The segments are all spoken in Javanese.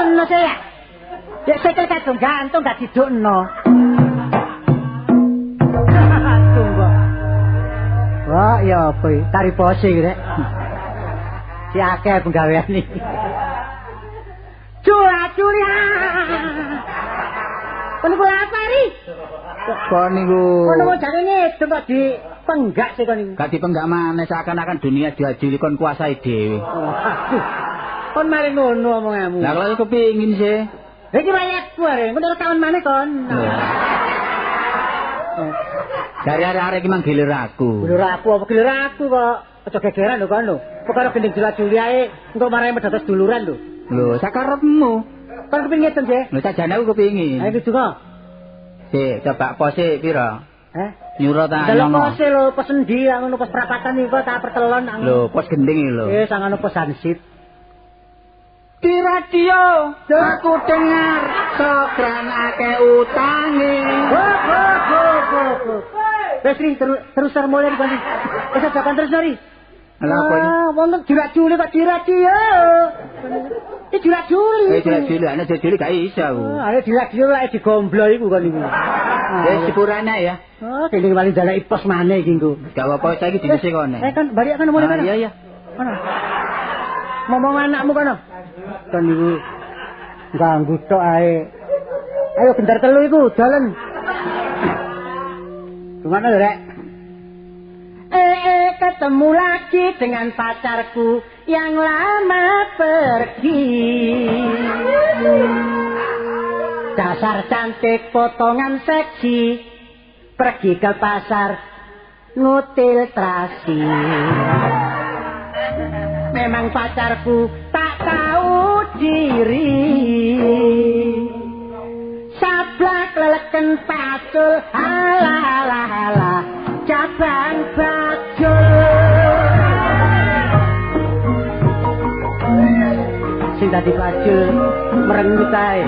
Didukno sih ya. Dek sikil kadung gantung gak didukno. Tunggu. Wah, ya apa iki? Tari pose iki rek. Si akeh penggawean iki. Cula-culi. Kon niku lapari. Kon niku. Kono wong jane ngedung kok dipenggak sih kon niku. Gak dipenggak maneh seakan-akan dunia diajuli kon kuasai dhewe. Aduh. Kon mari ngono omonganmu. Lah kalau kepingin sih. Iki rakyatku arek, ngono rekaman maneh kon. Dari arek-arek iki mang gilir aku. Gilir aku apa gilir aku kok? Aja gegeran lho kon lho. Perkara gending jula-juli ae engko marahi medhot seduluran lho. Lho, sakarepmu. Kon kepingin ngeten sih? Lho sajane aku kepingin. Ayo donga. Sik, coba pose pira? Heh? Nyuro ta Delok nyono. pose lho, pos endi ngono pos perapatan iki kok tak pertelon. Lho, pos gending iki lho. Sangano pos hansip. Di radio aku dengar sokran akeh utange. Go. Wis ri terus mulai kon. Wis aja kon terus ri. Lah apa iki? Wong julak-juli kok di radio. Iki julak-juli. Julak-juli, ana julak-juli gak iso aku. Ayo julak-juli lek digomblo iku kon iku. Wis sepurane ya. Oh, kene paling jalaki pos maneh iki engko. Gak apa-apa saiki dinese kono. Kan balik kan mulai kono. Iya iya. Kono. Ngomong anakmu kono. Kon niku ganggu tok ae. Ayo gendar telu iku dalan. Gimana lho, Rek? Ketemu lagi dengan pacarku yang lama pergi. Dasar cantik potongan seksi, pergi ke pasar ngutil terasi. Memang pacarku tak tahu diri. Sablak leleken pacul, halah halah halah, cabang bajul. Sing dadi bajul merengut ae.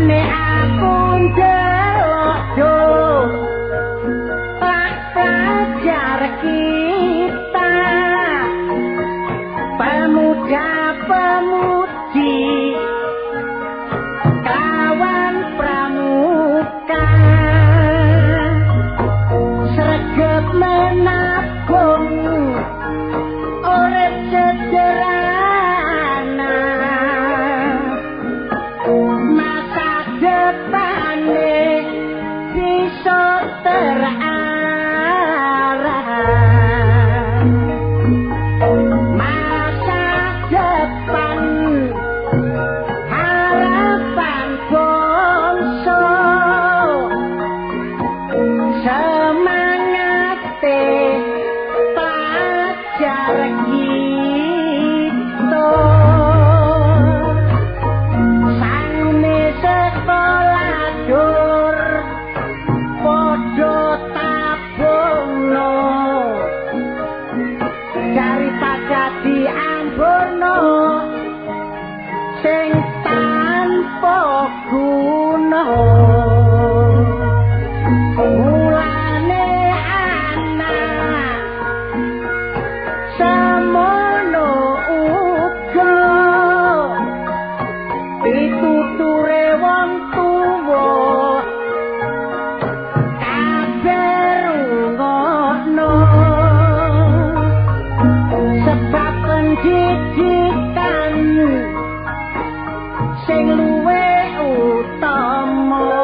Nek aku ndelok yo lak pelajar kita, pemuda-pemudi kawan pramuka, sregep menabung urip sederhana, masa depane bisa terarah. Masa depan harapan bangsa, semangate pelajar kita. Sangune sekolah dur padha tabungno, daripada diamburno sing tanpa guna. Mulane anak semono uga pituture wong tuwa kabeh rungokno, sebab pendidikan sing luwih utama.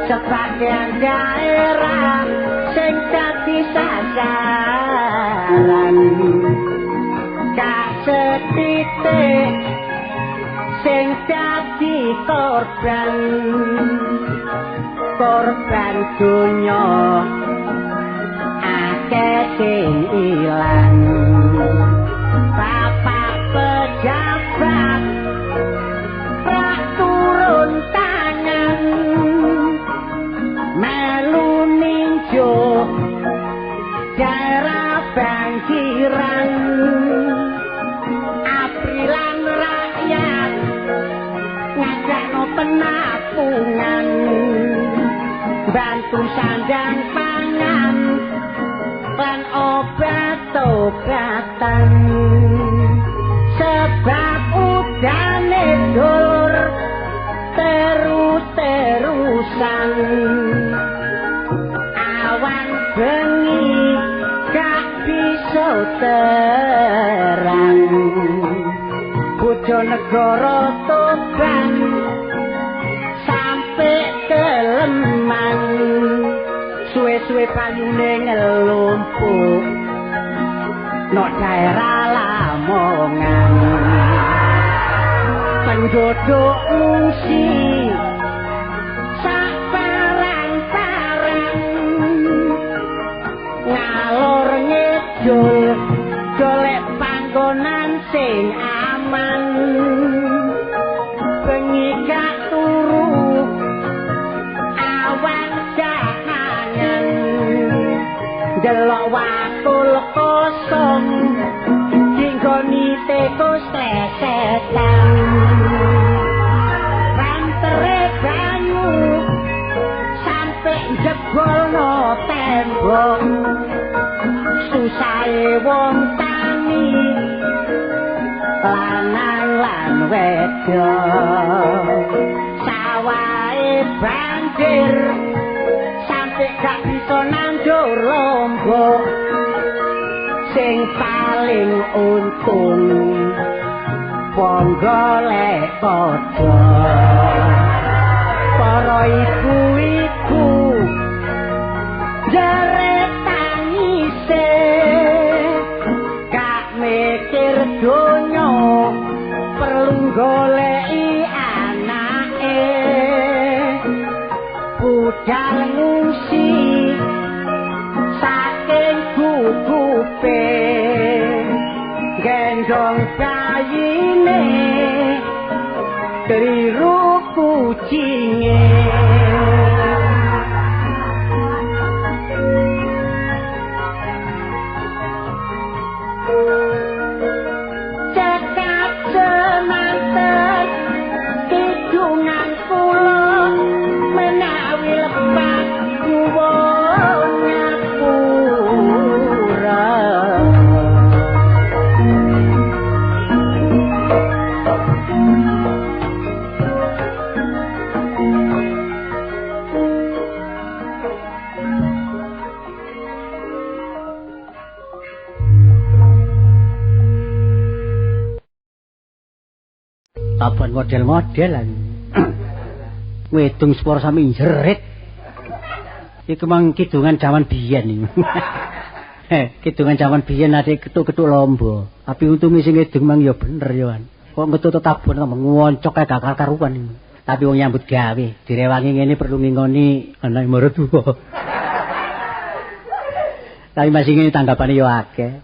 Sebagian daerah sing dadi sasaran gak setitik sing dadi korban, korban donya akeh sing ilang. Bapak pejabat rak turun tangan melu ninjo daerah banjiran. Aprilan rakyat ngajakno penapungan, bantu sandang pangan lan obat-obatan. Sebab udane dur terus-terusan, awan bengi gak bisa terang. Bojonegoro Tuban sampe keleman, suwe-suwe banyune ngelumpuk no daerah Lamongan. Penduduk ngungsi sak parang-parang, ngalor ngidul golek panggonan sing aman. Bengi gak turu awan gak mangan, delok wakul kosong dinggoni tikus lesetan. Bantere banyu sampe jebolno tembok, susahe wong tani lanang lan wedok. Sawahe banjir sampe gak bisa nandur lombok, sing paling untung wong golek padha. Para ibu-ibu jeret tangise, gak mikir donya perlu goleki anake. Budal ngungsi saking gugupe, gendong bayine keliru kucinge. Cekap semanten kidungan kula menawi lepat nyuwun ngapura. Taban model-modelan. Wedung seporo sami jerit. Iku mang kidungan jaman biyen iki. Kidungan jaman biyen ate ketuk-ketuk lombo. Tapi untunge sing ngedung mang ya bener ya, Wan. Kok ngetut tabon tambah ngoncok kae gak karuan iki. Tapi wong nyambut gawe, direwangi ngene perlu ngingoni anak maratuwa. Tapi masih ngene tanggapane ya akeh.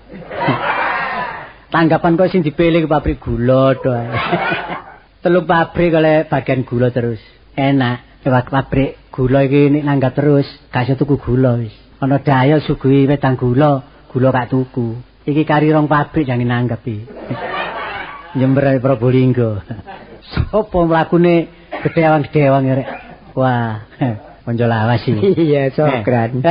Tanggapan kok sing dipilih ke pabrik gula to. Telung pabrik oleh bagian gula terus. Enak, pabrik gula iki nek nanggap terus, gak iso tuku gula wis. Ana daya suguhi wedang gula, gula gak tuku. Iki kari rong pabrik jangan nanggap iki. Jember ae Probolinggo. Sopo mlakune gedewang-gedewang rek. Wah, konco lawas iki. Iya, sokran.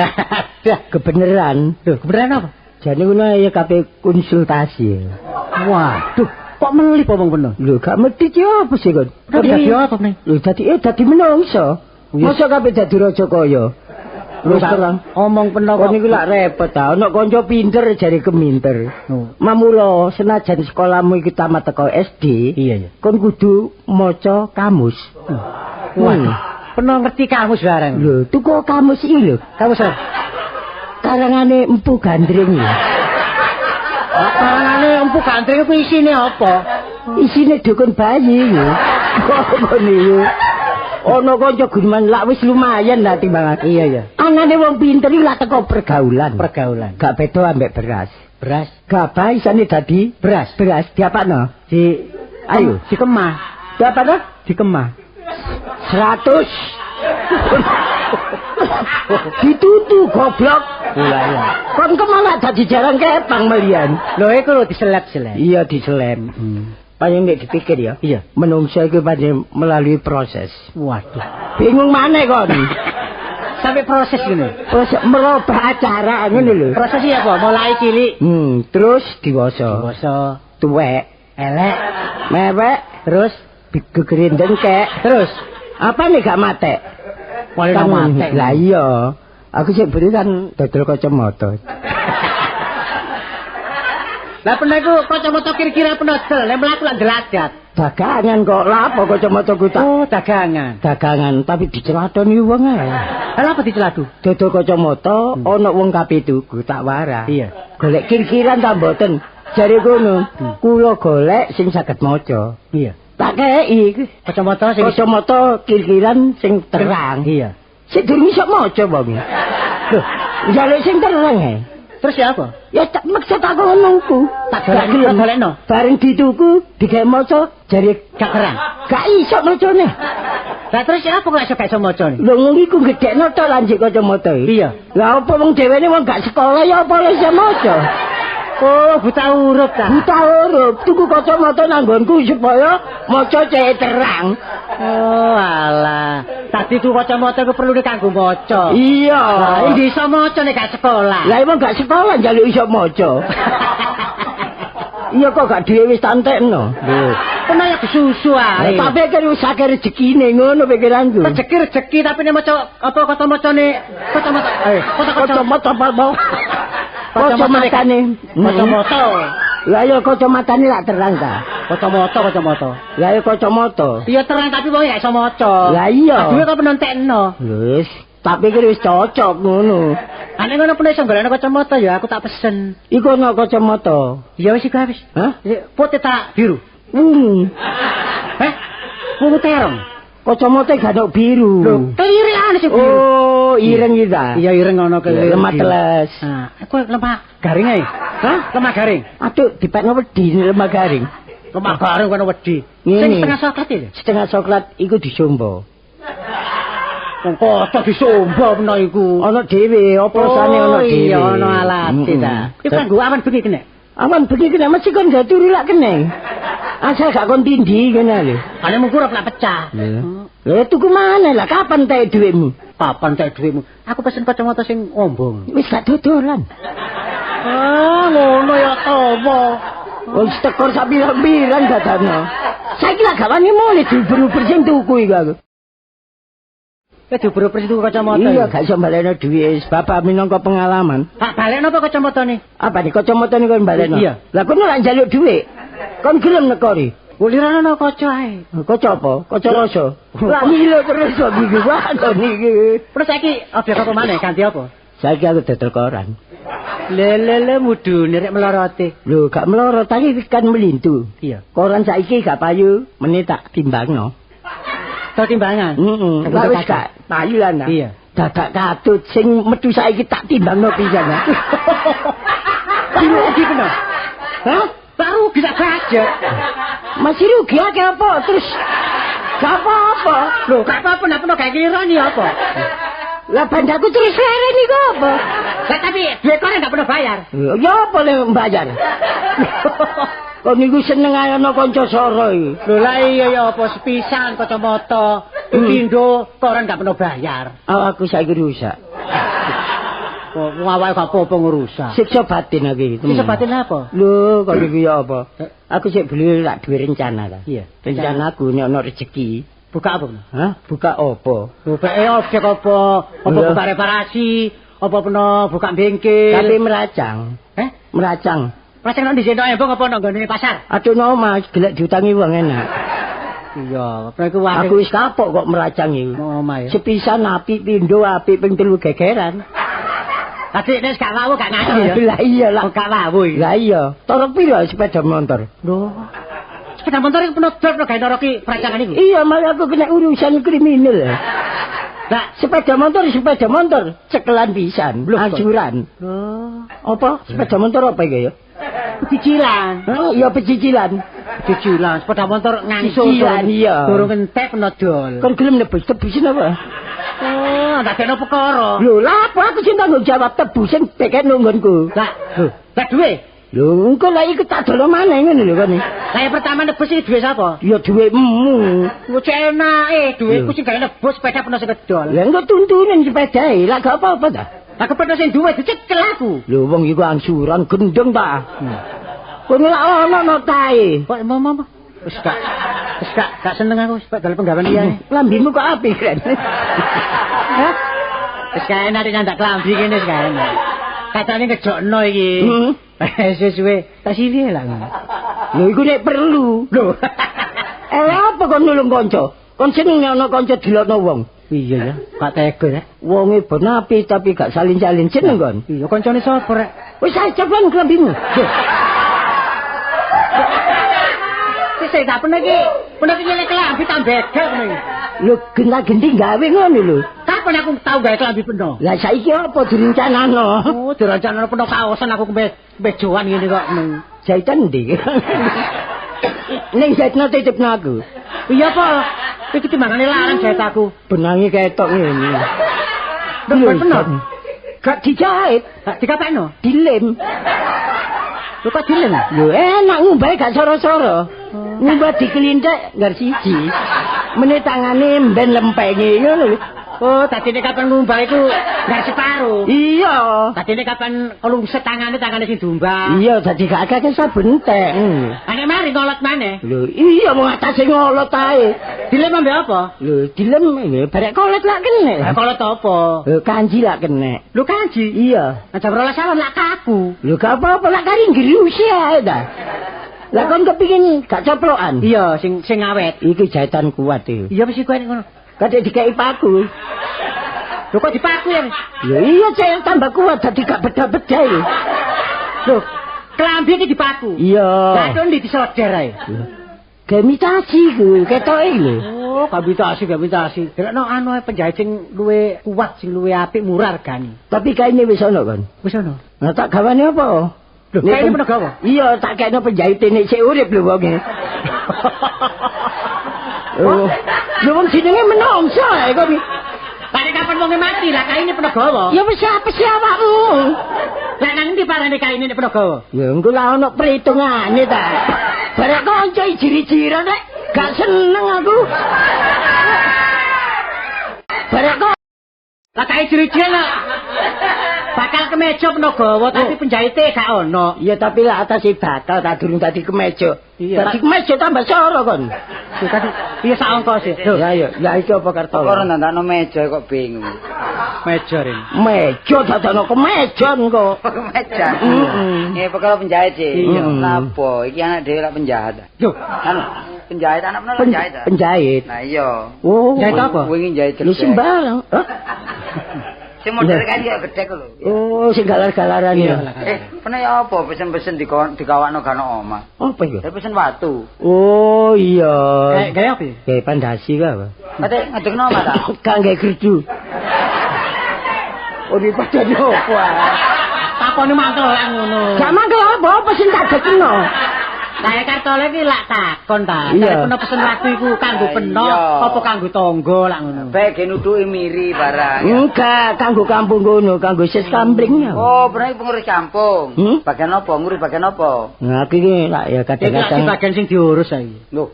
Kebeneran. Lho, kebeneran apa? Jane ngono ya kabeh konsultasi. Waduh, kok melip omong bener? Lho, gak mesti ki apa sih kon? Dadi apa meneh? Lho, dadi menungso. Masa kabeh dadi raja kaya? Wis terang omong peno kok niku lak repot ta. Ana kanca pinter jare keminter. Mamula senajan sekolahmu iki tamat teko SD, iya iya. Kon kudu maca kamus. Waduh. Peno ngerti kamus barang. Lho, tuku kamus iki lho. Kamus apa? Karangane Empu Gandring lho. Karangane Empu Gandring iku isine apa? Isine dukun bayi lho. Apa niku? Ana kanca guneman lak wis lumayan lah timbangan. Iya, iya. Anane wong pinter iki lak teko pergaulan. Pergaulan. Gak beda ambek beras. Beras. Gabah isane dadi beras. Beras diapakno? Di ayo dikemah. Diapakno? Dikemah. 100. Ditutu goblok. Lah iya. Kon kemana dadi jaran kepang melian. Lho iku lho diselep-selep. Iya diselem. Paling nek dipikir ya. Iya. Menungso iku pancen melalui proses. Waduh. Bingung maneh kon. Sampai proses ngene. Proses merubah acara ngono lho. Proses iya apa? Mulai cilik. Terus dewasa. Dewasa, tuwek, elek, mewek, terus gegerendeng dengkek. Terus apa nih gak matek? Paling gak matek. Lah iya. Aku sik beli kan dodol kacamata. Lah pernah iku kacamata kira-kira penodol, lek mlaku lak ndeladat. Dagangan kok lha apa kacamata ku tak? Oh, dagangan. Dagangan tapi diceladoni wong ae. Lah apa diceladu? Dodol kacamata ana wong kape tuku tak warah. Iya. Golek kir-kiran ta mboten? Jare kono, kula golek sing saged maca. Iya. Tak kei kacamata sing kacamata kir-kiran sing terang. Iya. Sing durung iso maca wong. Lho, njaluk sing terang e. Terus ya apa? Ya tak maksud aku ngono. Tak golekno. Bareng dituku digawe maca jare gak terang. Gak iso macane. Lah terus ya apa kok iso gak iso macane? Lho wong iku gedhekno to lanjut kacamata iki. Iya. Lah apa wong dhewene wong gak sekolah ya apa iso maca? Oh, buta huruf ta. Buta huruf, tuku kacamata nang nggonku supaya maca cek terang. Oh, alah. Tadi tuku kacamata iku perlu kanggo maca. Iya. Lah endi iso maca nek gak sekolah? Lah emang gak sekolah njaluk iso maca. Iya kok gak dhewe wis tantekno. Lho, kena ya kesusu ae. Tak pikir wis akeh rezekine ngono pikiranku. Rezeki-rezeki tapi nek maca apa kacamacane kacamata kacamata apa? Kacamatane. Kacamata. Lah ya kacamatane lak terang ta. Kacamata, kacamata. Lah ya kacamata. Iya terang tapi wong gak iso maca. Lah iya. Duwe kok penentekno. Wis, tak pikir wis cocok ngono. Ane ngono pun iso golekno kacamata ya aku tak pesen. Iku ana kacamata. Ya wis iku wis. Hah? Putih tak biru. Ungu. Heh? Ungu terong. Kacamata gak ono biru. Lho, kelirian sing biru. Oh, ireng iki ta. Iya, ireng ono kelir. Lemah teles. Nah, aku lemah garing ae. Hah? Lemah garing. Aduh, dipekno wedi lemah garing. Lemah garing kono wedi. Sing setengah coklat iki. Setengah coklat iku disombo. Wong kocok disombo meno iku. Ono dhewe, oprosane ono dhewe. Iya, ono alate ta. Iku kanggo awan bengi kene. Awan bengi kene mesti kon gawe turu lak kene. Asal gak kon tindhi kene lho. Ane mungkur lak pecah. Lha tuku maneh lah kapan tek dhuwitmu? Kapan tek dhuwitmu? Aku pesen kacamata sing ombong. Wis gak dodolan. Ah, ngono ya topo. Wis tekor sak pirang-pirang dadane. Saiki lak gak wani mulih diuber-uber sing tuku iku aku. Kowe diuber-uber sing tuku kacamata. Iya, gak iso balekno dhuwit. Bapak minangka pengalaman. Pak balekno apa kacamatane? Apa nih kacamatane kon balekno? Iya. Lah kono lak njaluk dhuwit. Kon gelem nekori. Ulirane ana kaca ae. Kaca apa? Kaca rasa. Lah ngilo terus kok iki. Wah, niki. Terus saiki objek apa maneh ganti apa? Saiki aku dodol koran. Lelele mudune rek melorote. Lho, gak melorot iki kan melintu. Iya. Koran saiki gak payu, meneh tak timbangno. Tak timbangan? Heeh. Lah wis gak payu lan. Iya. Dadak katut sing metu saiki tak timbangno pisan. Rugi peno. Hah? Tak rugi sak budget. Masih rugi akeh apa terus gak apa-apa. Lho, gak apa-apa nek peno gawe kelirani apa? Lah bandaku terus leren iku apa? Lah tapi duit koran gak pernah bayar. Ya apa le bayar? Kok niku seneng ae ana kanca soro iki. Lho lah iya ya apa sepisan kacamata, pindho koran gak pernah bayar. Awakku saiki rusak. Kok awake gak apa-apa ngrusak. Siksa batin aku iki. Siksa batin apa? Lho, kok niku ya apa? Aku sik beli lak duwe rencana ta. Iya. Rencanaku nek ana rezeki. Buka apa? Hah? Buka apa? Buka objek apa? Apa buka reparasi? Apa peno buka bengkel? Tapi meracang. Eh? Meracang. Meracang nang ndi sing embong apa nang nggone pasar? Aduh no Mas, gelek diutangi wong enak. Iya, iku wae. Aku wis kapok kok meracang iku. Omah ya. Sepisan apik pindho apik ping telu gegeran. Tadi nek gak wawu gak ngaji ya. Lah iya lah. Gak wawu iki. Lah iya. Torok piro sepeda motor? Lho. Sepeda motor iku penodor gawe noroki perancangan iku. Iya, malah aku kena urusan kriminal. Lah, sepeda motor cekelan pisan, angsuran. Lho, apa? Sepeda motor apa iki ya? Pecicilan. Oh, iya pecicilan. Pecicilan, sepeda motor ngangsur. Cicilan iya. Durung entek penodol. Kon gelem nebus tebusin apa? Oh, ndadekno perkara. Lho, lha apa aku sing tanggung jawab tebusin bekekno nggonku. Lah, lho, lah duwe. Lho, engko lah iku tak dolo maneh ngono lho kon. Lah yang pertama nebus iki duwe sapa? Ya duwekmu. Lho cek enake, duweku sing gawe nebus sepeda peno sing kedol. Lah engko tuntunen sepedae, lah gak apa-apa ta. Lah kepethuk sing duwe dicekel aku. Lho wong iku angsuran gendeng ta. Kono lak ono notae. Kok mau. Wis gak seneng aku wis dal penggawean liyane. Lambimu kok apik, Ren. Hah? Wis kae enak nyandak klambi kene wis kae enak. Kacane ngejokno iki. Suwe-suwe tak sili lah. Lho iku nek perlu. Lho. Apa kon nulung kanca? Kon seneng ana kanca dilokno wong. Iya ya, gak tega ya. Wonge ben apik tapi gak salin-salin seneng kon. Iya, kancane sapa rek? Wis ae ceplan klambimu. Wis tak pernah iki, pernah iki nyelek klambi tak begel ngono iki. Lho genta-genti gawe ngono lho. Kapan aku tau gawe klambi peno? Lah saiki apa direncanano? Oh, direncanano peno kaosan aku kemejoan ngene kok. Jahitan ndi? Ning jahitno titipno aku. Iya apa? Iki timbangane larang jahit aku. Benange ketok ngene. Lho, peno. Gak dijahit, gak dikapakno? Dilem. Lho kok dilem? Lho enak ngumbahe gak soro-soro. Ngumbah dikelinthek nggar siji. Meneh tangane mben lempenge ngono lho. Oh, dadine kapan ngumbah iku nggar separo. Iya. Dadine kapan lungset tangane sing diumbah. Iya, dadi gak akeh sabun entek. Ane mari ngolot maneh. Lho, iya mung atase ngolot ae. Dilem ambek apa? Lho, dilem barek kolet lak kene. Lah kolet apa? Lho, kanji lak kene. Lho kanji? Iya. Jam 12 awan lak kaku. Lho gak apa-apa lak kari nggerusi ae ta. Lah kon kepingin gak coplokan? Iya, sing awet. Iku jahitan kuat iki. Iya mesti kuat ngono. Kadek dikeki paku. Lho kok dipaku ya? Lho iya cek tambah kuat dadi gak beda-beda iki. Lho, klambi iki dipaku. Iya. Lah kok ndi disoder ae? Gemitasi ku, ketoke lho. Oh, gemitasi. Delokno anu penjahit sing luwe kuat, sing luwe apik, murah regane. Tapi kaine wis ono kon. Wis ono. Lah tak gawane apa? Lho, kaine peno gawa? Iya, tak kekno penjahite nek sik urip lho wonge. Oh. Lho wong jenenge menungso ae kok. Lah kapan wonge mati lah kaine peno gawa? Ya wis apa sih awakmu? Lah nang ndi parane kaine nek peno gawa? Ya engko lah ono perhitungane ta. Barek kanca jiri-jiran rek gak seneng aku. Barek kok lah kae jiri-jiran bakal kemeja peno gawa tapi penjahite gak ono. Iya tapi lah atase bakal tak durung dadi kemeja. Iya. Dadi kemeja tambah soro kon. Tadi iya sak ongkos e. Lho, ya ya iki apa karto? Kok ora ndandakno meja kok bingung. Meja rene. Meja dadakno kemeja kok. Kemeja. Nggih perkara penjahit sih. Napa iki anak dhewe lak penjahat. Lho, anu penjahit anak menawa penjahit. Penjahit. Nah iya. Oh, jahit apa? Wingi jahit. Lho sembarang. Hah? Sing model kan ya gedhek lho. Oh, sing galar-galaran ya. Pernah ya apa pesen-pesen dikawakno gak ono omah. Apa iku? Ya pesen watu. Oh iya. Kayak apa? Kayak pandasi ka apa? Kate ngedekno omah ta? Gak nggae gerdu. Oh, dipadane opo ae? Takone mangkel lak ngono. Gak mangkel apa-apa sing tak dekno. Lah kartole iki lak takon ta. Nek peno pesen watu iku kanggo peno apa kanggo tangga lak ngono. Bae ge nutuki miri barang. Enggak, kanggo kampung ngono, kanggo sis kampling. Oh, pernah pengurus kampung. Bagian apa? Ngurus bagian apa? Nah, aku iki lak ya kadang-kadang bagian sing diurus saiki. Lho,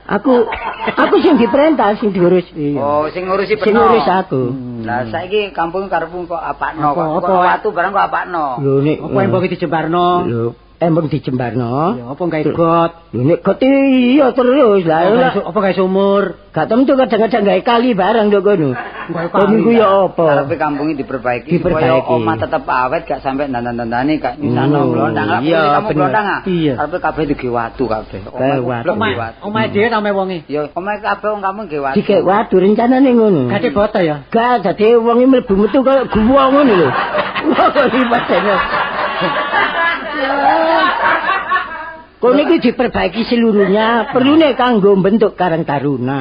aku sing diperintah sing diurus. Iya. Oh, sing ngurusi peno. Sing ngurus aku. Lah saiki kampung karepmu kok apakno kok. Watu barang kok apakno. Lho nek apa embong dijembarno? Lho, embong dijembarno. Ya apa gawe got? Lho nek got iya terus. Lah apa gawe sumur? Gak tentu kadang-kadang gawe kali barang nduk kono. Kon niku ya apa? Karepe kampung iki diperbaiki supaya omah tetep awet gak sampe dandan-dandane gak nyusahno blondang. Lah kamu blondang ah. Karepe kabeh digawe watu kabeh. Omah omahe dhewe ta omahe wonge? Ya omahe kabeh wong kampung gawe watu. Dikek watu rencanane ngono. Gak boto ya? Gak dadi wong iki mlebu metu koyo guwa ngono lho. Kok ribetene. Kono iki diperbaiki seluruhnya, perlune kanggo bentuk Karang Taruna.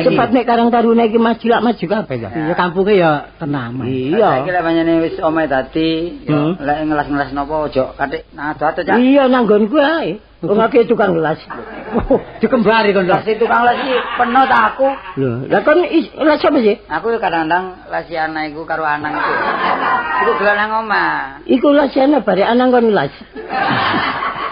Sebab nek Karang Taruna iki maju lak maju kabeh ya. Iya kampunge ya tenaman. Iya. Saiki lek pancene wis omahe dadi, ya lek ngelas-ngelas napa aja katik nang ado-ado Cak. Iya nang nggonku ae. Wong akeh tukang las. Dikembari kon. Las tukang las iki penuh ta aku. Lho, lah kon las apa sih? Aku kadang-kadang lasi anak iku karo anang iku. Iku gelek nang omah. Iku lasiane bare anang kon las.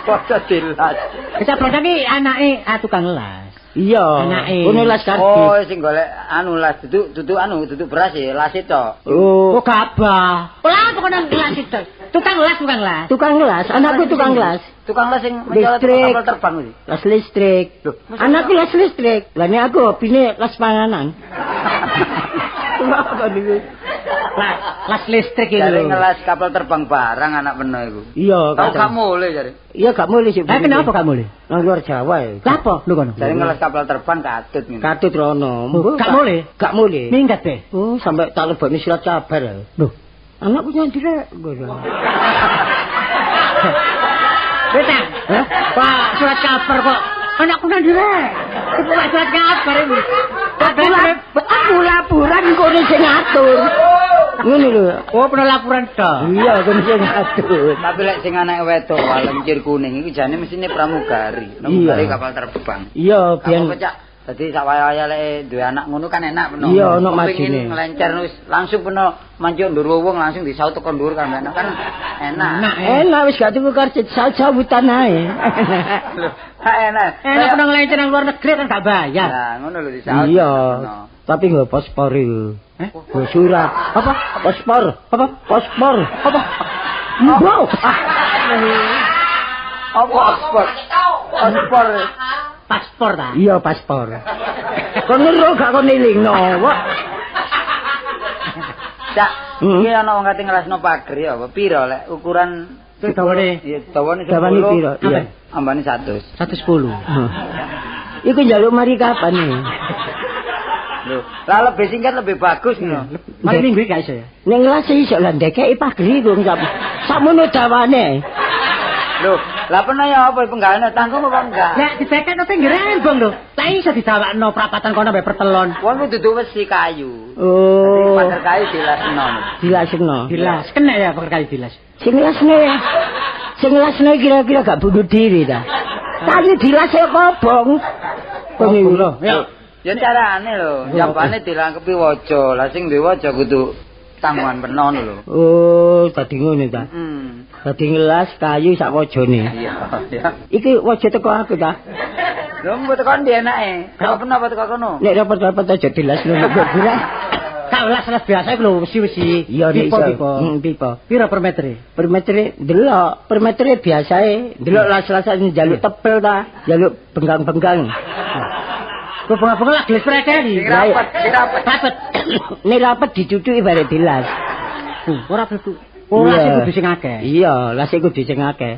Padha dilas. Kecap blondang iki anake tukang las. Iya. Anake. Ngono las karbit. Oh, sing golek anu las duduk anu duduk beras ya, las tok. Oh, gabah. Ora pokoke las itu. Tukang las, tukang las. Tukang las, anakku tukang las. Tukang las sing mencolot kapal terbang kuwi. Las listrik. Anakku las listrik. Lah nek aku hobine las panganan. Apa niku? Las listrik iki lho. Jare ngelas kapal terbang barang anak peno iku. Iya, tau gak mulih jare. Iya gak mulih sih. Lah kenapa gak mulih? Nang luar Jawa ya. Lah apa lho kono? Jare ngelas kapal terbang katut ngene. Katut rono. Gak mulih? Gak mulih. Minggat deh. Oh, sampai tak lebokne surat kabar. Lho, anakku nyandi rek. Wis ta? Pak, surat kabar kok anakku nang ndi rek? Kok surat kabar iki? Aku laporan kono sing ngatur. Ngono lho. Oh, pernah laporan tok. Iya, kono sing ngatur. Tapi lek sing anake wedok walencir kuning iku jane mesine pramugari. Pramugari kapal terbang. Iya, biyen kecak. Dadi sak waya-waya lek duwe anak ngono kan enak peno. Iya, ono majune. Nglencer wis langsung peno mancuk ndur wong langsung disaut teko ndur kan enak kan enak. Enak wis gak tuku karcis saut-sautan ae. Lho, enak. Enak peno nglencer nang luar negeri kan gak bayar. Lah, ngono lho disaut. Iya. Tapi nggo paspor iku. Eh? Nggo surat. Apa? Paspor. Apa? Paspor. Apa? Mbok. Apa paspor? Paspor. Paspor ta? Iya, paspor. Kon ngeru gak kon elingno, wah. Cak, iki ana wong kate ngelasno pager ya apa? Piro lek ukuran dawane? Iya, dawane 10. Dawane piro? Iya. Ambane 100. 110. Iku njaluk mari kapan nih? Lho, lah lebih singkat lebih bagus ngono. Mari minggu iki gak iso ya? Ning ngelas iso lah ndekeki pager iku sakmono dawane. Lho, lah peno ya apa penggaweane tanggung apa enggak? Lah didekekno pinggir embong lho. Lah iso didawakno prapatan kono mbek pertelon. Wong ku dudu wesi kayu. Oh. Dadi pager kayu dilasno. Dilasno. Dilas. Kena ya pager kayu dilas. Sing lasne. Sing lasne kira-kira gak bunuh diri ta. Kayu dilas ya kobong. Kobong lho. Ya. Ya carane lho, jabane dilangkepi waja. Lah sing duwe waja kudu tanggungan peno lho. Oh, dadi ngono ta. Heeh. Dadi ngelas kayu sak wajane. Iya, iya. Iki waja teko aku ta. Lho mbok teko ndi enake? Kok peno apa teko kono? Nek repot-repot aja dilas lho kok ora. Tak las-las biasa iku lho wesi-wesi. Iya nek iso. Pipa. Pipa. Piro per meter? Per meter delok, per meter biasae delok las-lasan njaluk tebel ta, njaluk benggang-benggang. Kok bunga-bunga lagi preteli. Sing rapet, sing rapet. Rapet. Nek rapet dicucuki bare dilas. Ora kudu. Oh, las kudu sing akeh. Iya, las kudu sing akeh.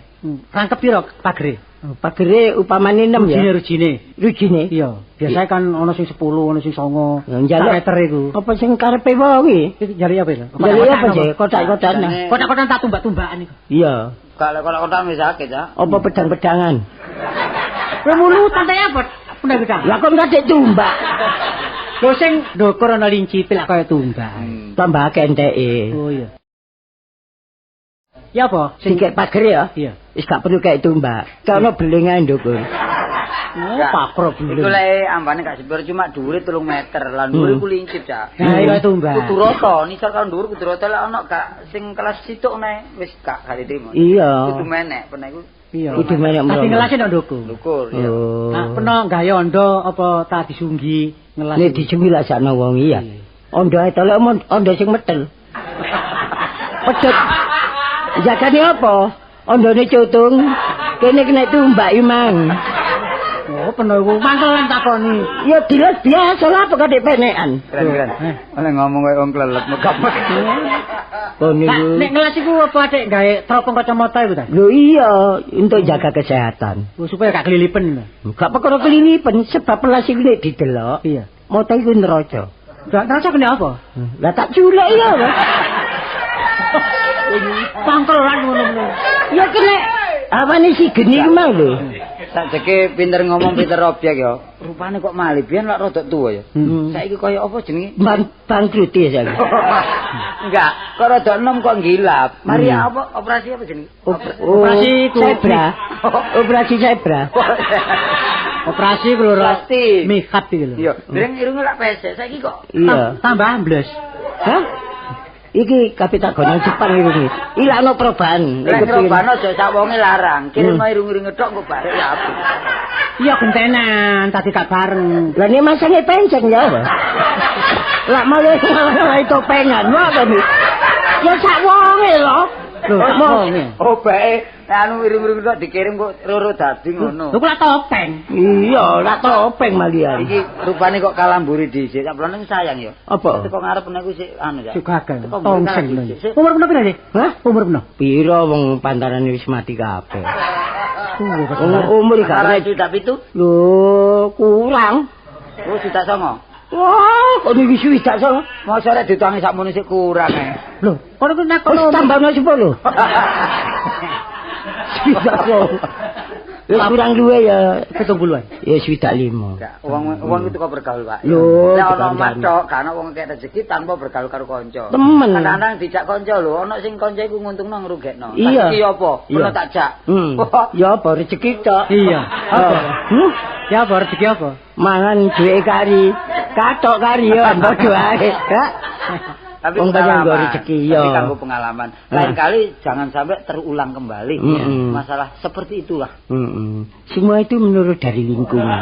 Rangkep piro pagere? Pagere upamane 6 ya. Rujine, rujine. Iya, biasanya kan ono sing 10, ono sing 9. Njaluk meter iku. Apa sing karepe wong iki? Iki njaluk apa ya? Njaluk apa sih? Kotak-kotakan. Kotak-kotakan tak tumbak-tumbakan iku. Iya. Kalau kotak-kotakan wis akeh, Cak. Apa pedang-pedangan? Kowe mulutan ta apa? Pedang-pedang. Lah kok nggak tumbak. Lho sing ndukur ana lincipe lak kaya tumbak. Tambah akeh enteke. Oh iya. Ya apa? Sing kek pager ya? Iya. Wis gak perlu kek tumbak. Kono beling ae ndukur. Oh, pakro beling. Iku lek ambane gak sepiro cuma dhuwure 3 meter. Lah dhuwure iku lincip, Cak. Nah, iya tumbak. Kudu rata, nisor karo dhuwur kudu rata lek ana gak sing kelas situk nek wis gak diterima. Iya. Kudu menek peno iku. Iya. Kudu menek mrono. Dadi ngelase nang ndukur. Ndukur, iya. Nah, peno gawe ondo apa ta disunggi ngelas. Nek disunggi lak sakno wong iya. Ondo ae tolek ondo sing metel. Pedhot. Jagane apa? Ondone cutung, kene kena tumbak imang. Oh, peno iku mantelan takoni. Ya diles biasa lah apa kadek penekan. Keren-keren. Oleh ngomong koyo wong klelep megap. Kon niku. Nek ngelas iku apa adek gawe teropong kacamata iku ta? Lho iya, untuk jaga kesehatan. Supaya gak kelilipen. Gak perkara kelilipen sebab pelas iku nek didelok. Iya. Mata iku neroco. Lah neroco kene apa? Lah tak culek ya. Pangkelan ngono-ngono. Ya kene awane si geni iku mau lho. Sakjeke pinter ngomong pinter objek ya. Rupane kok malih biyen lak rada tuwa ya. Saiki kaya apa jenenge? Bangkrut ya saiki. Enggak, kok rada enom kok gilap. Mari apa operasi apa jenenge? Operasi zebra. Operasi zebra. Operasi ku lho mikat iki lho. Iya, dereng irunge lak pesek. Saiki kok tambah ambles. Hah? Iki kabeh tak gono Jepang iki. Ilakno perubahan. Nek perubahan aja sak wonge larang. Kirim irung-irunge tok kok barek ya apik. Iya gentenan, tadi gak bareng. Lah nek masange penceng ya apa? Lah malah topengan wae to. Ya sak wonge lho. Lho, sak wonge. Oh bae anu irung-irung tok dikirim kok roro dadi ngono. Lho kok lak topeng. Iya, lak topeng malian. Iki rupane kok kalamburi dhisik. Sak blone sayang ya. Apa? Teko ngarep nek sik anu ya. Sik gagal. Tongseng. Umur peno pira sih? Hah? Umur peno? Pira wong pantarane wis mati kabeh. Umur gak 67? Lho, kurang. Oh, 69. Wah, kok niki 69? Mosok rek diutangi sakmono sik kurang e. Lho, kono ku nakono tambahno 10. 69. Wis kurang luwe ya 70-an. Ya 65. Wong wong itu kok bergaul, Pak. Lho, nek ana omah tok, gak ana wong kek rezeki tanpa bergaul karo kanca. Temen. Kadang-kadang dijak kanca lho, ana sing kanca iku nguntungno ngrugekno. Iya. Iki apa? Ono tak jak. Ya apa rezeki tok. Iya. Apa? Ya apa rezeki apa? Mangan duwe kari. Katok kari ya padha ae. Tapi pengalaman, rezeki, ya. Tapi kanggo pengalaman. Lain kali jangan sampai terulang kembali masalah seperti itulah. Semua itu menurut dari lingkungan.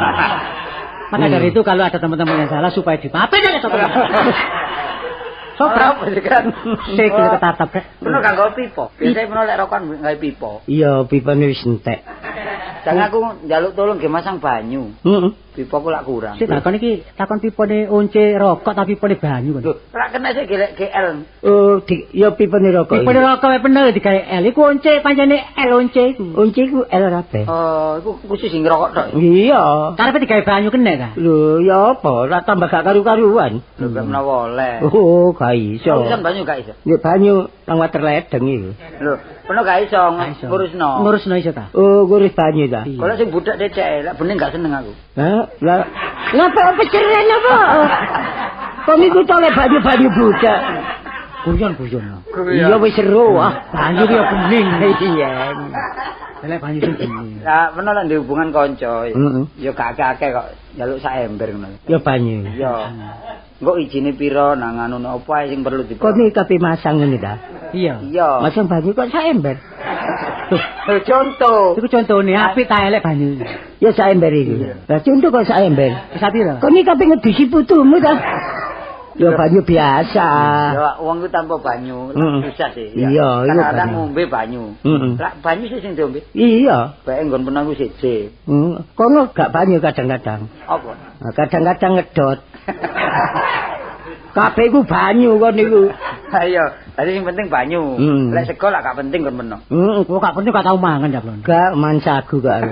Maka dari itu kalau ada teman-teman yang salah supaya dimaafin ya teman-teman. Sobrap kan. Sikil ketatap rek. Peno kanggo pipa. Biasane peno lek rokokan gawe pipa. Iya, pipane wis entek. Jangan aku njaluk tolong ge masang banyu. Pipa ku lak kurang. Sik takon iki, takon pipane once rokok tapi pipane banyu kono. Lho, lak kena sik gelek GL. Oh, ya pipane rokok. Pipane rokok wae bener digawe L. Iku once pancene L once iku. Once iku L kabeh. Oh, iku khusus sing ngerokok tok. Iya. Karepe digawe banyu kena ta? Lho, ya apa? Lak tambah gak karu-karuan. Lho, gak menawa oleh. Oh, gak iso. Iso banyu gak iso. Ya banyu nang water ledeng iku. Lho, peno gak iso ngurusno. Ngurusno iso ta? Oh, ngurus banyu ta. Kalau sing budak decek, lek bening gak seneng aku. Hah? Lah, ngapa peceren apa? Kok niku to lek banyu-banyu budak. Guyon-guyon. Iya wis seru ah. Banyu ki ya bening. Iya. Lek banyu sing bening. Lah, peno lek ndek hubungan kanca. Ya gak akeh-akeh kok njaluk sak ember ngono. Ya banyu. Iya. Engko ijine pira nang anu apa ae sing perlu dipro. Kok niki kabeh masang ngene ta? Iya. Iya. Masang banyu kok sak ember. Lho contoh. Iku contone apik ta elek banyu. Ya sak ember iki. Lah contoh kok sak ember. Wis pira? Kok niki kabeh ngedusi putumu ta? Ya banyu biasa. Ya wong ku tanpa banyu susah sih. Iya, iya. Kadang ngombe banyu. Lah banyu sih sing diombe. Iya. Bae nggon peno ku siji. Kono gak banyu kadang-kadang. Apa? Kadang-kadang ngedot. Kabeh ku banyu kon niku. Ha iya, dadi sing penting banyu. Lek sego lak gak penting kon meno. Kok gak penting gak tau mangan ya, Blon. Gak man sagu gak.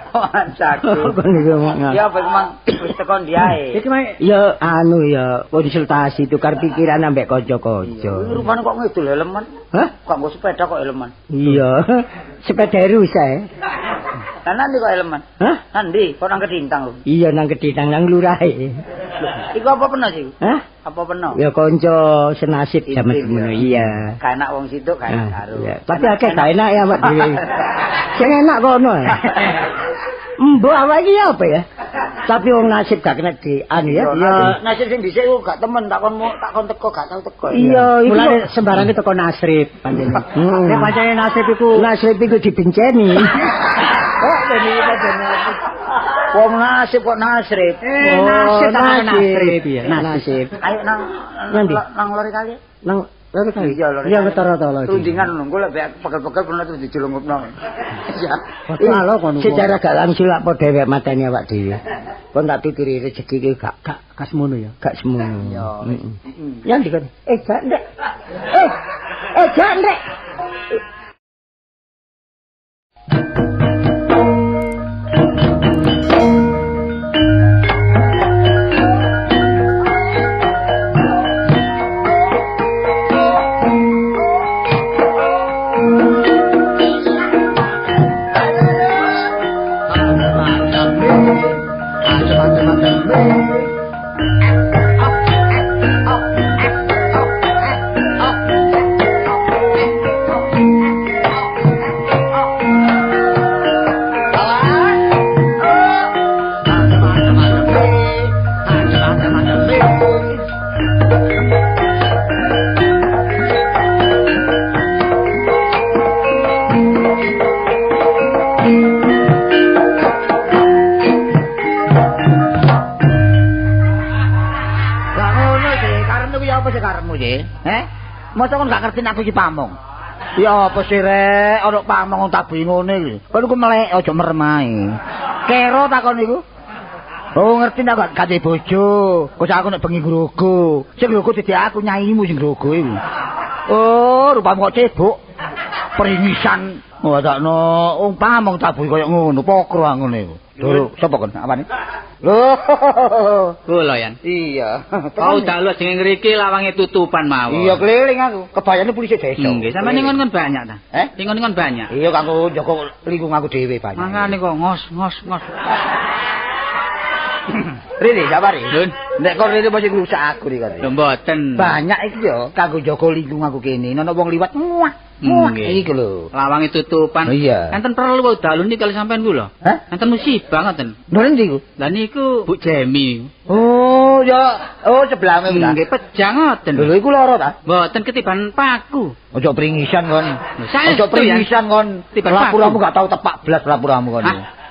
Man sagu. Kon niku mangan. Ya apa mang wis tekon diae. Iki mae ya anu ya konsultasi tukar pikiran ambek kanca-kanca. Rupane kok ngidul helman. Hah? Kok nggo sepeda kok helman? Iya. Sepeda rusak. Lah nanti kok helman? Hah? Nanti kok nang Kedintang lho. Iya nang Kedintang nang lurahe. Iku apa peno sih? Hah? Apa peno? Ya kanca senasib jaman semono. Iya. Gak enak wong situk gak enak karo. Tapi akeh gak enak ya awak dhewe. Sing enak kono. Mbok awak iki apa ya? Tapi wong nasib gak kena di anu ya. Ya nasib sing dhisik iku gak temen tak kon teko gak tau teko. Iya, iku mulane sembarange teko nasib pancene. Nek pancene nasib iku nasib iku dibenceni. Kok dene iki pancene. Wong nasib kok nasib. Nasib tak nasib ya. Nasib. Ayo nang nang lori kali. Nang Loro kali. Iya, loro. Iya ketara to lho. Rundingan lho, engko lek pegel-pegel pernah terus dijolongopno. Iya. Lho kono. Secara gak langsung lak padha dhewek mateni awak dhewe. Kon tak tuturi rezeki iki gak gak semono ya. Gak semono. Iya. Ya ndi kon? Gak ndek. Gak ndek. Masa kon gak ngerti aku iki pamong. Ya apa sih rek, ana pamong tabuhi ngene iki. Kon iku melek aja merem ae. Kero takon iku. Oh ngerti nek gak duwe bojo. Kok aku nek bengi grogo. Sing grogo dadi aku nyaimu sing grogo iku. Oh, rupamu kok cebok. Peringisan. Wadakno wong pamong tabuhi koyo ngono, pokro ngene iku. Lho, sapa kon? Apane? Lho, kula yan. Iya. Kau dalu jenenge ngriki lawange tutupan mawon. Iya, keliling aku. Kebayane polisi desa. Nggih, sampeyan ningon-ngon banyak ta? Ningon-ningon banyak. Iya, kanggo njaga lingkung aku dhewe banyak. Mangane kok ngos-ngos ngos. Rene, sabari. Nek kon rene mesti ngrusak aku iki kan. Lho mboten. Banyak iki yo kanggo njaga lingkung aku kene. Nek wong liwat muah. Wah, iki lho. Lawange tutupan. Iya. Enten perlu dalu niki kali sampean kula. Hah? Enten musibah ngoten. Lho endi iku? Lah niku Bu Jemi. Oh, ya. Oh, sebelahmu ta. Nggih, pejah ngoten. Lho iku lara ta? Mboten ketiban paku. Ojo pringisan kon. Ojo pringisan kon. Lapuramu gak tau tepak blas lapuramu kon.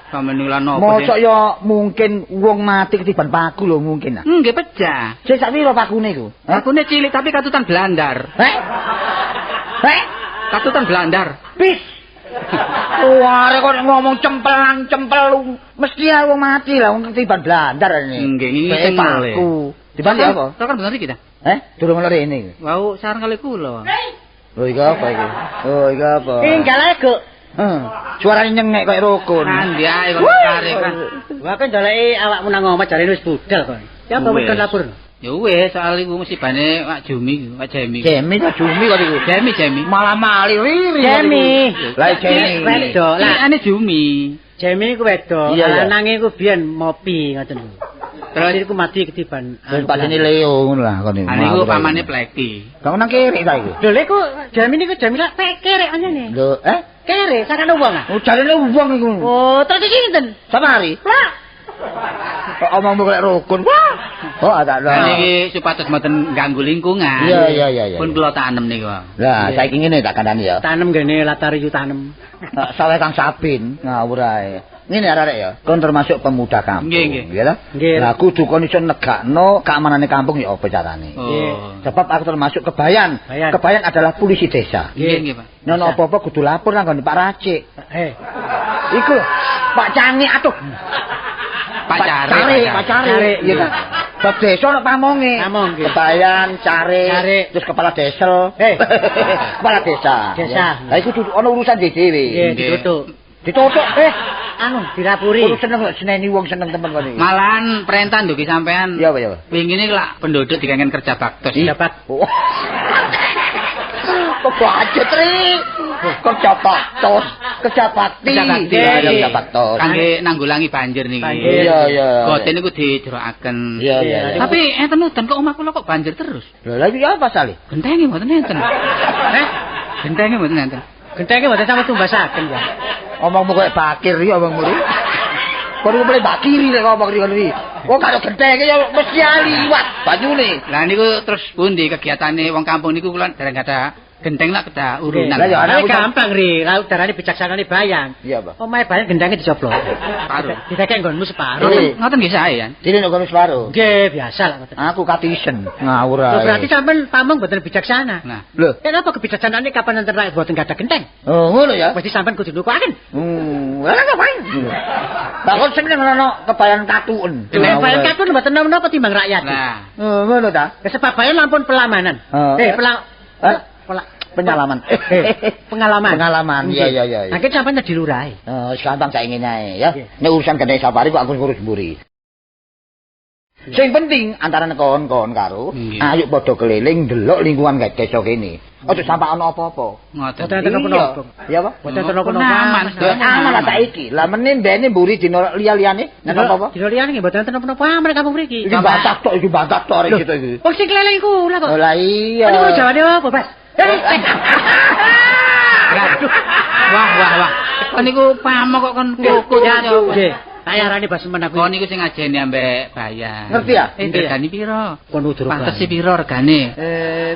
Sampeyan niku lan napa? Mosok ya mungkin wong mati ketiban paku lho mungkin. Nggih, pejah. Sik sak piro pakune iku? Pakune cilik tapi katutan blandar. Heh? Heh? Katutan blandar. Pis. Wah, kok ngomong cempelang cempelung. Mesti ae wong mati lah wong ketiban blandar ini. Nggih, ngene paku. Tiban apa? Kan bener iki ta? Durung ono rene iki. Wau sareng kali kula. Lho iki apa iki? Oh, iki apa? Tinggal ae, Guk. Heeh. Suarane nyengek koyo rukun. Andi ae kok tarik kan. Wah, kan ndoleki awakmu nang omah jarene wis budal kok. Ya apa wis lapor? Ya wis, soal iku musibane Pak Jumi, Pak Jemi. Jemi ta Jumi kok iku. Jemi, Jemi. Malah mali riri. Jemi. Lah Jemi. Wedok. Lah ane Jumi. Jemi iku wedok, lanange iku biyen mopi ngoten lho. Terus iku mati ketiban. Terus pakne Leo ngono lah kon iku. Niku pamane Pleki. Kamu nang kere ta iku? Lho lha iku Jemi niku Jemi lak kere anjene. Lho, eh? Kere sakane wong ah. Oh, jarene wong iku. Oh, terus iki sinten? Samari. Lah. Kok omongmu kaya rukun. Wah. Oh, ada lho. Niki supados mboten ganggu lingkungan. Iya, iya, iya, iya. Pun kula tanem niku. Lah, saiki ngene tak kandhani ya. Tanem ngene latar yu tanem. Saweh Kang Sabin, ngawur ae. Ngene arek-arek ya, kon termasuk pemuda kampung. Nggih, nggih. Nggih. Lah kudu kon iso negakno keamanane kampung ya apa carane. Nggih. Sebab aku termasuk kebayan. Kebayan adalah polisi desa. Nggih, nggih, Pak. Nek apa-apa kudu lapor nang nggon Pak Racik. Iku Pak Cangi atuh. Pak Cari, Pak Cari, iya kan. Bab desa ono pamonge. Kebayan, Cari, terus kepala desa. Kepala desa. Desa. Lah iku ono urusan dhewe. Nggih, ditutuk. Ditutuk. Anu dilapuri. Kudu seneng kok seneni wong seneng temen kon iki. Malahan perintah ndugi sampean. Iya, Pak, ya. Wingi niki lak penduduk dikengen kerja baktos. Kerja baktos. Kok bajet ri. Kerja baktos, kerja bakti. Kerja baktos. Kangge nanggulangi banjir niki. Iya, iya. Gote niku dijerokaken. Iya, iya. Tapi enten udan kok omah kula kok banjir terus. Lha lha iki apa sale? Gentenge mboten enten. Gentenge mboten enten. Gentenge mboten sampe tumbasaken ya. Omongmu koyo bakir iki omongmu iki. Kon iku mulai bakiri nek ngomong iki iki. Wong karo gentenge ya mesti liwat banyune. Lah niku terus pundi kegiatane wong kampung niku kula dereng ada Genteng lak kedah urunan. Lah ya Lah gampang ri, lah udarane bijaksanane Bayang. Iya, Pak. Omahe Bayang gendhange dicoplok. Separuh. Didekek nggonmu separuh. Ngoten nggih sae ya. Dene nek kono separo. Nggih, biasa lah ngoten. Aku katisen. Ngawur Lho ae. berarti sampean pamong mboten bijaksana. Nah, Lho. Kenapa kebijaksanaane kapan enten rakyat mboten gadah genteng? Oh, ngono ya. Mesti sampean kudu nukokaken. Lah ngapain? Lah kon seneng ono kebayan katuen. Nek Bayan katun mboten napa-napa timbang rakyat. Nah, Oh, ngono ta? Sebab Bayan lampun pelamanan. Oh. Penyalaman. Pengalaman. Pengalaman. Iya, iya, iya. Mangke sampean dadi lurahe. Oh, wis gampang saiki ngene ae ya. Nek urusan genteng safari kok aku ngurus mburi. Sing penting antara kon-kon karo ayo padha keliling ndelok lingkungan desa kene. Aja sampe ana apa-apa. Ngoten. Mboten enten napa-napa. Iya apa? Mboten enten napa-napa. Aman. Aman lah saiki. Lah meneh mbene mburi dina liya-liyane nek apa-apa. Dina liyane nggih mboten enten napa-napa aman kampung mriki. Iki bantah tok, iki bantah tok arek situ iki. Wong sing keliling kula kok. Oh lah iya. Niku jawane apa, Mas? Aduh. Wah, wah, wah. Kon niku pamok kok kon kukut. Nggih. Kayarane basemen aku. Kon niku sing ngajeni ambek Bayan. Ngerti ya? Regane piro? Kon udur. Pantes piro regane?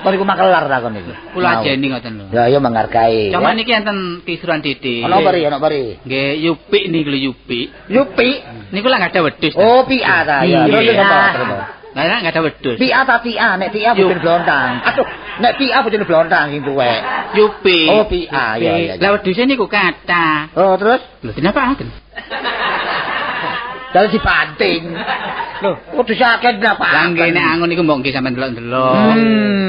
Kon niku makelar ta kon niku. Kula ajeni ngoten lho. Ya iya menghargai. Cuman niki enten kisuran titik. Ana apa ri? Ana apa ri? Nggih, Yupik niku lho Yupik. Yupik. Niku lah gak ada wedhus. Oh, PA ta ya. Terus apa? Lah nek gak ada wedhus. PA ta PA, nek PA bojone blontang. Aduh, nek PA bojone blontang sing tuwek. Yupik. Oh, PA ya ya. Lah wedhuse niku kathah. Oh, terus? Lho, dinapakaken? Dalu dibanting. Lho, wedhus akeh dinapakaken. Lah nggih nek angon niku mbok nggih sampean delok-delok.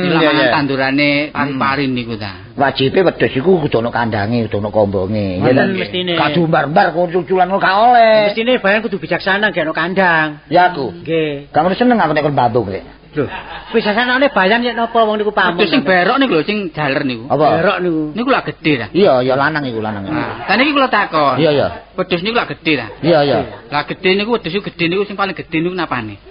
Iya, mangan tandurane pari-pari niku ta. Wajibe wedhus iku kudu ana kandange, kudu ana kombonge. Ya ta? Mestine. Gak diumbar-umbar kuculan ngono gak oleh. Mestine Bayan kudu bijaksana nggih ana kandang. Ya aku. Nggih. Gak ngono seneng aku nek kon bambung rek. Lho, bijaksanane Bayan yen napa wong niku pamong. Wedhus sing berok niku lho sing jaler niku. Apa? Berok niku. Niku lak gedhe ta. Iya, ya lanang iku lanang. Nah, niki kula takon. Iya, iya. Wedhus niku lak gedhe ta. Iya, iya. Lah gedhe niku wedhus gedhe niku sing paling gedhe niku napane?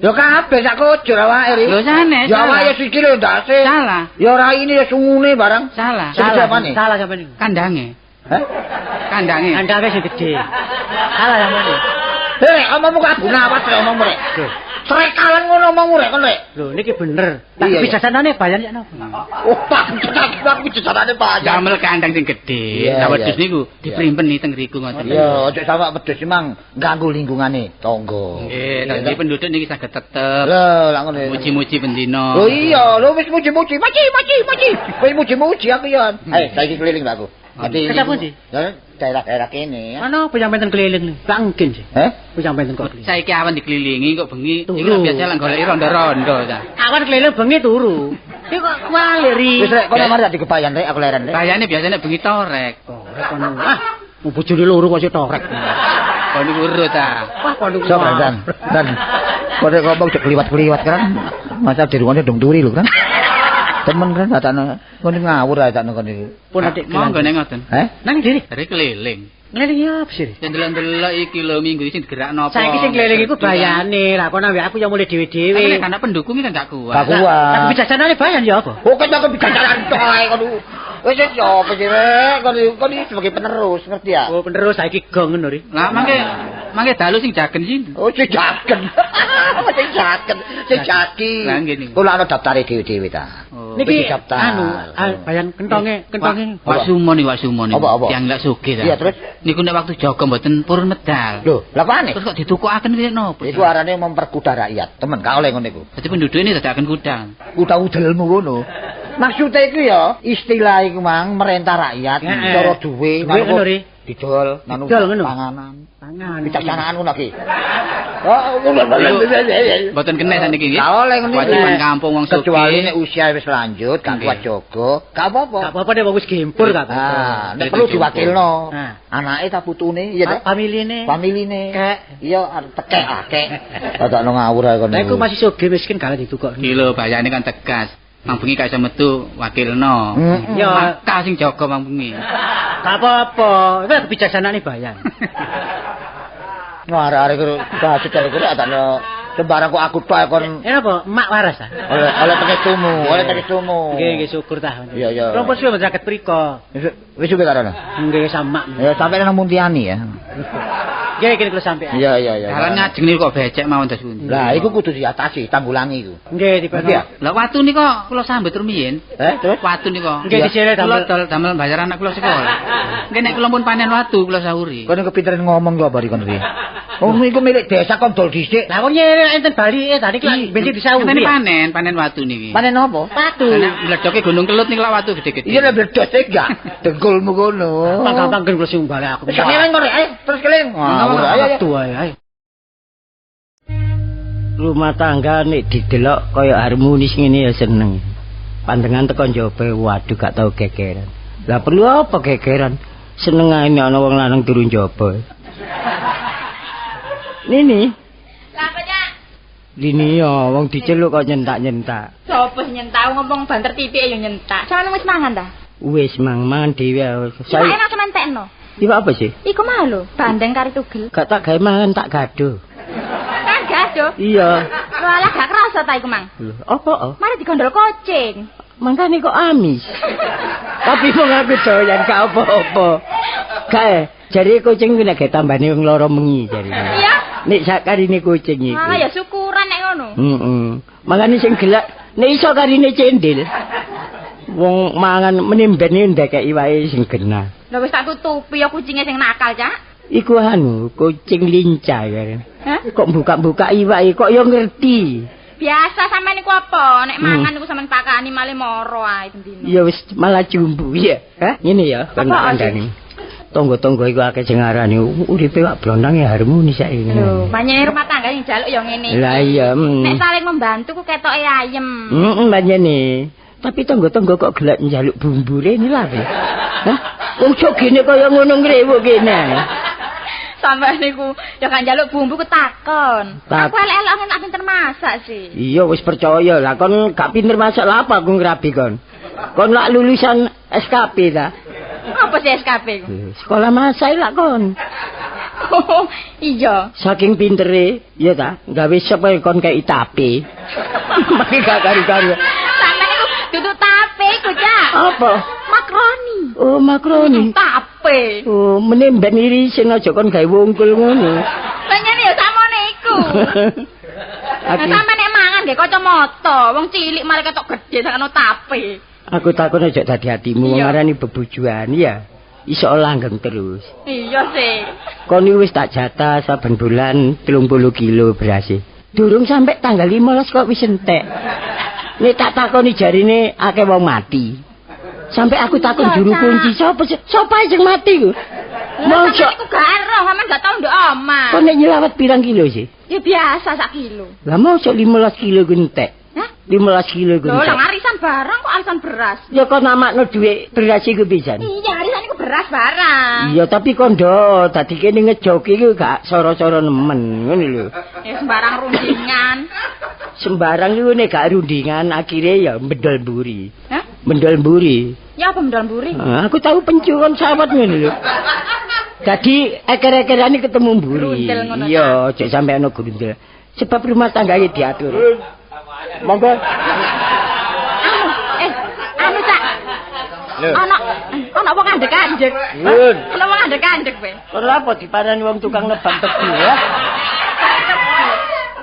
Ya kabeh sak kujur awake ri. Lho sanes. Ya awake sikile ndase. Salah. Ya raine ya sungune barang. Salah. Salah. Salah sampean niku. Kandange. Hah? Kandange. Kandange sing gedhe. Salah sampean niku. Rek, omongmu kok abu nawas rek omongmu rek. Srekalan ngono omongmu rek kon rek. Lho niki bener. Tak bijaksanane Bayan yen napa? Oh, tak bijaksanane Bayan. Damel kandang sing gedhe. Lah wedhus niku diprimpen teng riku ngoten. Iya, aja sampe wedhus memang ganggu lingkungane tangga. Nggih, dadi penduduk niki saged tetep. Lho, lak ngono. Muji-muji bendina. Lho iya, lho wis muji-muji. Maci, maci, maci. Wis muji-muji aku ya. Ayo saiki keliling lho aku. Dadi kesapa sih? Daerah-daerah kene. Ana apa yang benten keliling nih? Bangkin sih. Heh? Apa yang benten kok keliling? Saiki awan dikelilingi kok bengi. Iki lho biasa lak goleki rondo-rondo ta. Awan keliling bengi turu. Iki kok kuali ri. Wis rek kono mari dikebayan rek aku leren rek. Bayane biasane bengi torek. Torek kono. Ah, bojone loro kok sik torek. Kon niku urut ta. Wah, kon niku. Sok Dan. Dan. Kok ngomong cek kliwat-kliwat kan. Masa di ruangane dong turi lho kan. Temen kan takno kon ngawur ae takno kon iki. Pun atik monggo nek ngoten. Heh? Nang diri. Dari keliling. Keliling ya apa sih? Ndelok-ndelok iki lho minggu iki sing digerakno apa. Saiki sing keliling iku bayane. Lah kon ambek aku ya mulai dhewe-dhewe. Tapi nek anak pendukung iki kan gak kuat. Gak kuat. Lah bijaksanane Bayan ya apa? Oke aku bijaksanane tok ae kon. Wis wis apa sih rek kon iki sebagai penerus ngerti ya? Oh penerus saiki gong ngono ri. Lah mangke dalu sing jagen sinten? Oh sing jagen. Sing jagen, sing jaki. Lah nggih niku. Kula ana daftare dhewe-dhewe ta. Niki anu Bayan kentonge, kentonge. Wak Sumo niku, Wak Sumo niku. Tiyang lak sugih ta. Iya terus niku nek waktu jaga mboten purun medal. Lho, lha apane? Terus kok ditukokaken kaya napa? Iku arane memperkuda rakyat. Temen gak oleh ngono iku. Dadi penduduk ini dadakan kuda. Kuda udelmu ngono. Maksudnya iku ya, istilah iku mang merentah rakyat cara duwe ngono ri. Didol nang panganan. Pangan. Bijaksanaan ngono iki. Oh, mboten kena saniki nggih. Gak oleh ngono. Kewajiban kampung wong sugih. Kecuali nek usia wis lanjut, gak kuat jaga, gak apa-apa. Gak apa-apa nek wong wis gempur gak apa-apa. Nek perlu diwakilno. Anake ta putune, iya ta? Familine. Familine. Kek. Iya, tekek akeh. Dadakno ngawur ae kono. Lah iku masih sugih miskin gak ditukokno. Iki lho bayane kan tegas. Mang bengi gak iso metu wakilno. Ya maka sing jaga mang bengi. Gak apa-apa, itu kebijaksanaane Bayan. Wah, arek-arek iku bacut arek iku takno sembarang kok aku tok kon. Apa? Emak waras ta? Oleh tekestumu, oleh tekestumu. Nggih, nggih syukur ta. Iya, iya. Rompos suwe mboten saged priko. Wis suwe karo. Nggih, sama. Ya sampe nang Muntiani ya. Nggih, kene kula sampean. Iya iya iya. Dalan ngajeng niku kok becek mawon dos pundi. Lah iku kudu diatasi, tanggulangi iku. Nggih, Ngerti ya? Lah watu nika kula sambet rumiyin. Terus? Watu nika. Nggih, disele Kula damel. dol damel bayar anak kula sekolah. Nggih nek kula pun panen watu kula sahuri. Kono kepinteran ngomong kok bari kono iki. Oh iku milik desa kon dol dhisik. Lah wong nyere enten balike tadi ki bensin disauri. Ngene panen, panen watu niki. Panen apa? Watu. Lah nek mledoke Gunung Kelut niku lak watu gede-gede. Iya lek bledos e enggak. Dengkulmu kono. Panggang-panggen kula sing balik aku. Wis keling kono, ayo terus keling. Ngawur ayo ayo. Watu ae. Ayo. Rumah tangga nek didelok kaya harmonis ngene ya seneng. Pandengan teko njaba, waduh gak tau gegeran. Lah perlu apa gegeran? Seneng ae nek ana wong lanang turu njaba. Nini, Lah apa, Cak? Nini ya wong diceluk kok nyentak-nyentak. Sopo sing nyentak ngomong banter titik ya nyentak. Sampeyan wis mangan ta? Wis mang mangan dhewe. Iwak Saya enak sampean tekno. iwak apa sih? Iku mau lho, bandeng kari tugel. Gak tak gawe mangan tak gaduh. Kan gaduh. Iya. Lho alah gak kerasa ta iku, Mang. Lho, apa? Oh? Mari digondol kucing. Mangkane kok amis. Tapi wong aku doyan gak apa-apa. Kae, jare kucing kuwi nek gawe tambane wong loro mengi jare. Iya. Nek sak karine kucing iku. Malah ya syukuran nek ngono. Heeh. Mangkane sing gelak nek iso karine cendil. Wong mangan menimben ndekeki wae sing genah. Lah wis tak tutupi ya kucinge sing nakal, Cak. Iku anu, kucing lincah ya. Hah? Kok buka-buka iwake kok ya ngerti. Biasa sampean niku apa? Nek mangan niku sampean pakani malih moro ae bendino. Ya wis malah jumbu ya. Hah? Ngene ya, Apa, kandhane. Tangga-tangga iku akeh sing ngarani uripe wak blondang ya harmonis saiki. Lho, pancene rumah tangga sing njaluk ya ngene. Lah iya. Nek saling membantu ku ketoke ayem. Heeh, pancene. Tapi tangga-tangga kok gelek njaluk bumbu rene lah. Hah? Wong jogene kaya ngono ngrewuk kene. Sampeyan niku ya kan njaluk bumbu ku takon. Tak- Aku elek-elek ngono tak pinter masak sih. Iya wis percaya lah kon gak pinter masak lah apa aku ngrabi kon. Kon lak lulusan SKP ta? Apa sih SKP ku? Sekolah masak lak kon. Oh, iya. Saking pintere, iya ta? Gawe sop ae kon kei tape. Mari gak karu-karu. Sampeyan niku dudu tape iku, Cak. Apa? Makroni. Oh, makroni. Tape. Oh, meneh ben irisin aja kon gawe wungkul ngono. Pancene ya sakmene iku. Lah Aku, sampeyan nek mangan nggih kacamata, wong cilik malah ketok gedhe sakno tape. aku takon aja dadi hatimu wong Iya. ngarani bebojoan ya. Iso langgeng terus. Iya sih. Kon iki wis tak jatah saben bulan 30 kilo berase. Durung sampe tanggal 15 kok wis entek. Nek tak takoni jarine akeh wong mati. Sampai aku takon Iya, juru Cak. kunci sapa sih? Sapa sing mati ku? Lah Mosok sampeyan niku gak ero, sampeyan gak tau nduk omah. kon nek nyelawat pirang kilo sih? Ya biasa sak kilo. Lah mosok 15 kilo ku entek. Hah? 15 kilo ku Lho, entek. lah arisan barang kok arisan beras. Ya kon namakno dhuwit beras iku pisan. Iya, arisan iku beras barang. Iya, tapi kondo dadi kene ngejoki iku gak soro-soro nemen ngono lho. Ya sembarang rundingan. Sembarang iku nek gak rundingan akhire ya mendol mburi. Hah? Mendol mburi. Ya apa mendol mburi? Ah, aku tahu pencuran sawat ngono lho. Dadi eker-ekerane ketemu mburi. Grundel ngono, Iya, aja sampe ana grundel. Sebab rumah tangga iki diatur. Monggo. Anu, anu Cak. Ana ana wong andek-andek. Nyun. Ana wong andek-andek kowe. Ora apa diparani wong tukang nebang tebu ya.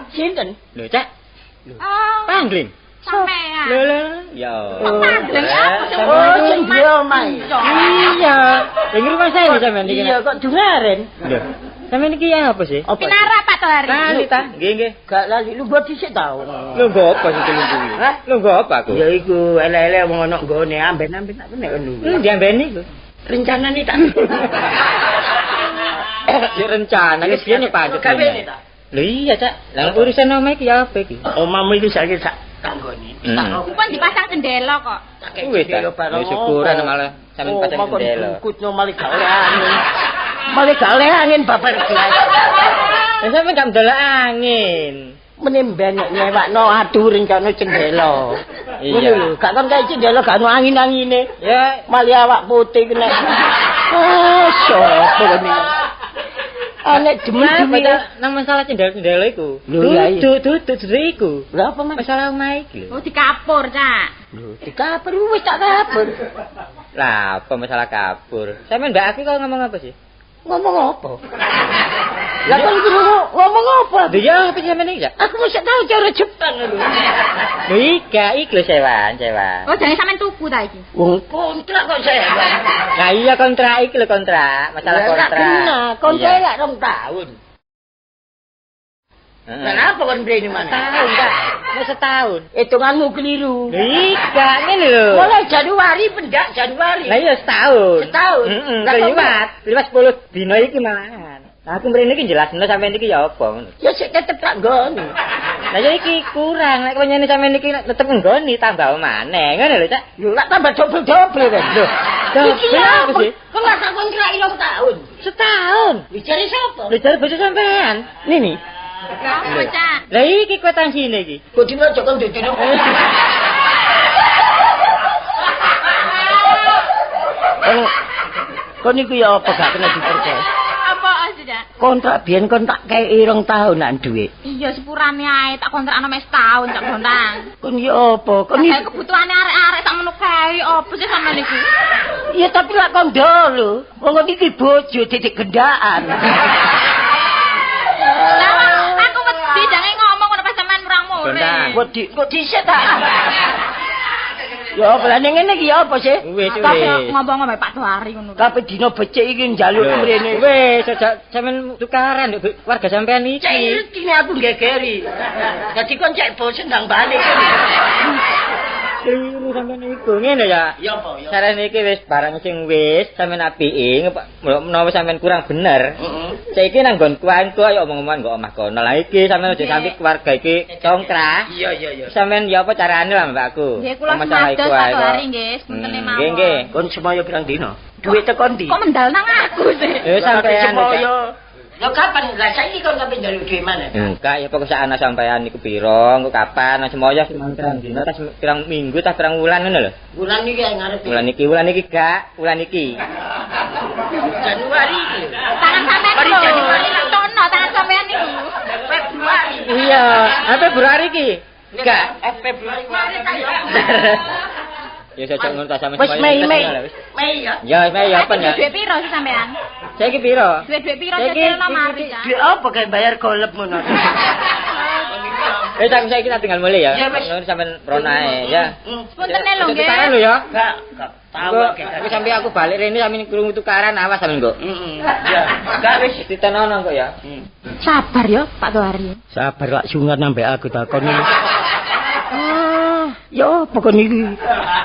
Sinten? Lho, Cak. Oh, Pangling. sampean. Lho lho. Ya. Pangling apa sing Oh, sing duwe omah. Iya. Lha rumah saya lho sampean iki. Iya, kok dungaren? Lho. Sampean iki ya apa sih? Apa? Pinara Pak Tohari. Lali ta? Nggih, nggih. Gak lali lu buat dhisik tau. Lho nggo apa sing tulung kuwi? Hah? Lho nggo apa aku? Ya iku elek-elek wong ana nggone amben-amben tak kena ngono. Diambeni iku. Rencanane tak. Ya rencana iki piye nek pancet. Gawe ini ta? Lho iya, Cak. Lah urusan omah iki ya apa iki? Omamu iku saiki sak tanggone. Hmm. Pun dipasang jendela kok. Wis ta. Ya syukuran malah sampean pasang jendela. Bungkutno malah gak oleh angin. Malah gak oleh angin babar gelas. Lah sampean gak ndelok angin. Menimben nek nyewakno adu rencana cendela. Iya. Ngono lho, gak kon kae cendela gak ono angin-angine. Ya Malah awak putih kena. Ah, sopo kene. Anek demen Kenapa duwe. Cak? Nang masalah cendela-cendela iku. Lho, lah iya. Dudu dudu dudu iku. Lah apa Mas? Masalah omah iki lho. Oh dikapur, Cak. Lho, dikapur wis tak kapur. Lah, apa masalah kapur? Sampeyan mbak aku kalau ngomong apa sih? Ngomong apa? Lah kon iki ngomong apa? Lho ya apa sampean iki ya? Aku mesti tau cara Jepang lho. Lho iki lho sewan, sewan. Oh, jane sampean tuku ta iki? Wong kontrak kok sewan. Lah iya kontrak iki lho kontrak, masalah kontrak. Kena, kontrak lak 2 tahun. Lah apa kon mrene mana? Setahun, Pak. Mau setahun. Hitunganmu keliru. Lho iki ngene lho. Mulai Januari pendak Januari. Lah iya setahun. Setahun. Heeh, Lah kok liwat 10 dina iki malahan. Lah aku mrene iki jelasno sampean iki ya apa ngono. Ya sik tetep tak nggoni. Lah ya iki kurang nek penyene sampean iki tetep nggoni tambah maneh ngono lho, Cak. Lho lak tambah dobel-dobel kan. Lho, iki apa apa sih? Kok lak tak kontrak 2 tahun. Setahun. Lho jare sapa? Lho jare bojo sampean. Nini. Lah apa, Cak? Lah iki kwitansine iki. Bojone aja kon dudune. Kon iku ya apa gak kena dipercaya? Apa sih, Cak? Kontrak biyen kon tak kei 2 tahunan dhuwit. Iya sepurane ae tak kontrakno mek setahun Cak Bontang. Kon ya apa? Kon Kayak kebutuhane arek-arek tak menu kae apa sih sampean iku? Ya tapi lak kondo lho. Wong iki bojo titik gendaan. Lah aku wedi jange ngomong ngono pas sampean murang-muring. Wedi kok dhisik ta? Ya apa lah ning ngene iki ya apa sih? Wis Tapi ngomong-ngomong Pak Dohari ngono. Kabeh dina becik iki njaluk mrene. Wis aja sampean tukaran nduk warga sampean iki. Cek irtine aku nggegeri. Dadi kon cek bosen ndang balik. Keliru sampean iku ngene ya. Ya apa ya. Sarane iki wis barang sing wis sampean apike menawa sampean kurang bener. Heeh. Saiki nang nggon kuanku ayo omong-omongan nggo omah kono. Lah iki sampean aja sampe keluarga iki congkrah. Iya iya iya. Sampean ya apa carane lah mbakku. Nggih kula semados Pak Dohari nggih, sepuntene mawon. Nggih nggih. Kon semoyo pirang dina? Duit teko ndi? Kok mendal nang aku sih? Sampean semoyo. Lho kapan? Lah saiki kon kapan njaluk duit maneh? Enggak, ya pokok sak anak sampean niku pira, engko kapan semoyo pirang dina tas pirang minggu tas pirang wulan ngono lho. Wulan iki ngarepe. Wulan iki gak, wulan iki. Januari iki. Tangan sampean lho. Januari tono tangan sampean niku. Februari. Iya, Februari iki. Enggak, Februari. Ya sejak ngono ta sampean. Wis Mei Mei. Mei ya. Ya Mei ya apa ya? Duit piro sih sampean? Saiki piro? Duit piro cecilno mari ta. Duit apa kae bayar golep ngono. Wis aku saiki tak tinggal mulih ya. Ngono sampean rono ae ya. Puntene lho nggih. Tukaran lho ya. Enggak, enggak tahu aku sampe aku balik rene sampe krungu tukaran awas sampean kok. Heeh. Ya, enggak wis ditenono kok ya. Sabar ya Pak Dohari. Sabar lak sungan ambek aku takon iki. Ya apa kon iki?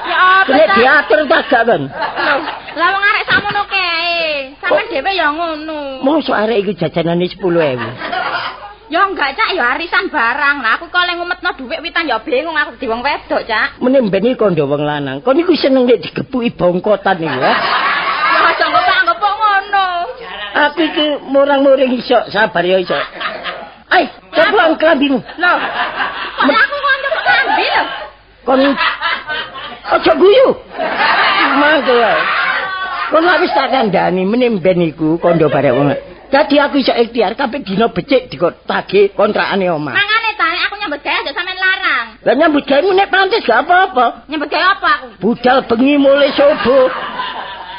Ya apa? Kena diatur ta gak kon? Lah wong arek sakmono kae. Sampeyan dhewe ya ngono. Mosok arek iki jajanane 10.000. Ya enggak, Cak, ya arisan barang. Lah aku kok le ngumetno dhuwit witan ya bingung aku dadi wong wedok, Cak. Meneh mben iki kandha wong lanang. Kon iku seneng nek digepuki bongkotan iki, ya. Ya aja ngopok-ngopok ngono. Aku iki murang-muring iso, sabar ya iso. Ai, coba klambimu. Lho. Kok aku ngono kok klambi lho? Kon aja guyu. Mangke wae. Kon lak wis tak kandhani meneh mben iku kandha barek wong. Dadi aku iso ikhtiar kabeh dina becik dikotake kontrakane omah. Mangane ta aku nyambut gawe aja sampean larang. Lah nyambut gawe nek pantes gak apa-apa. Nyambut gawe apa aku? Budal bengi mulai subuh.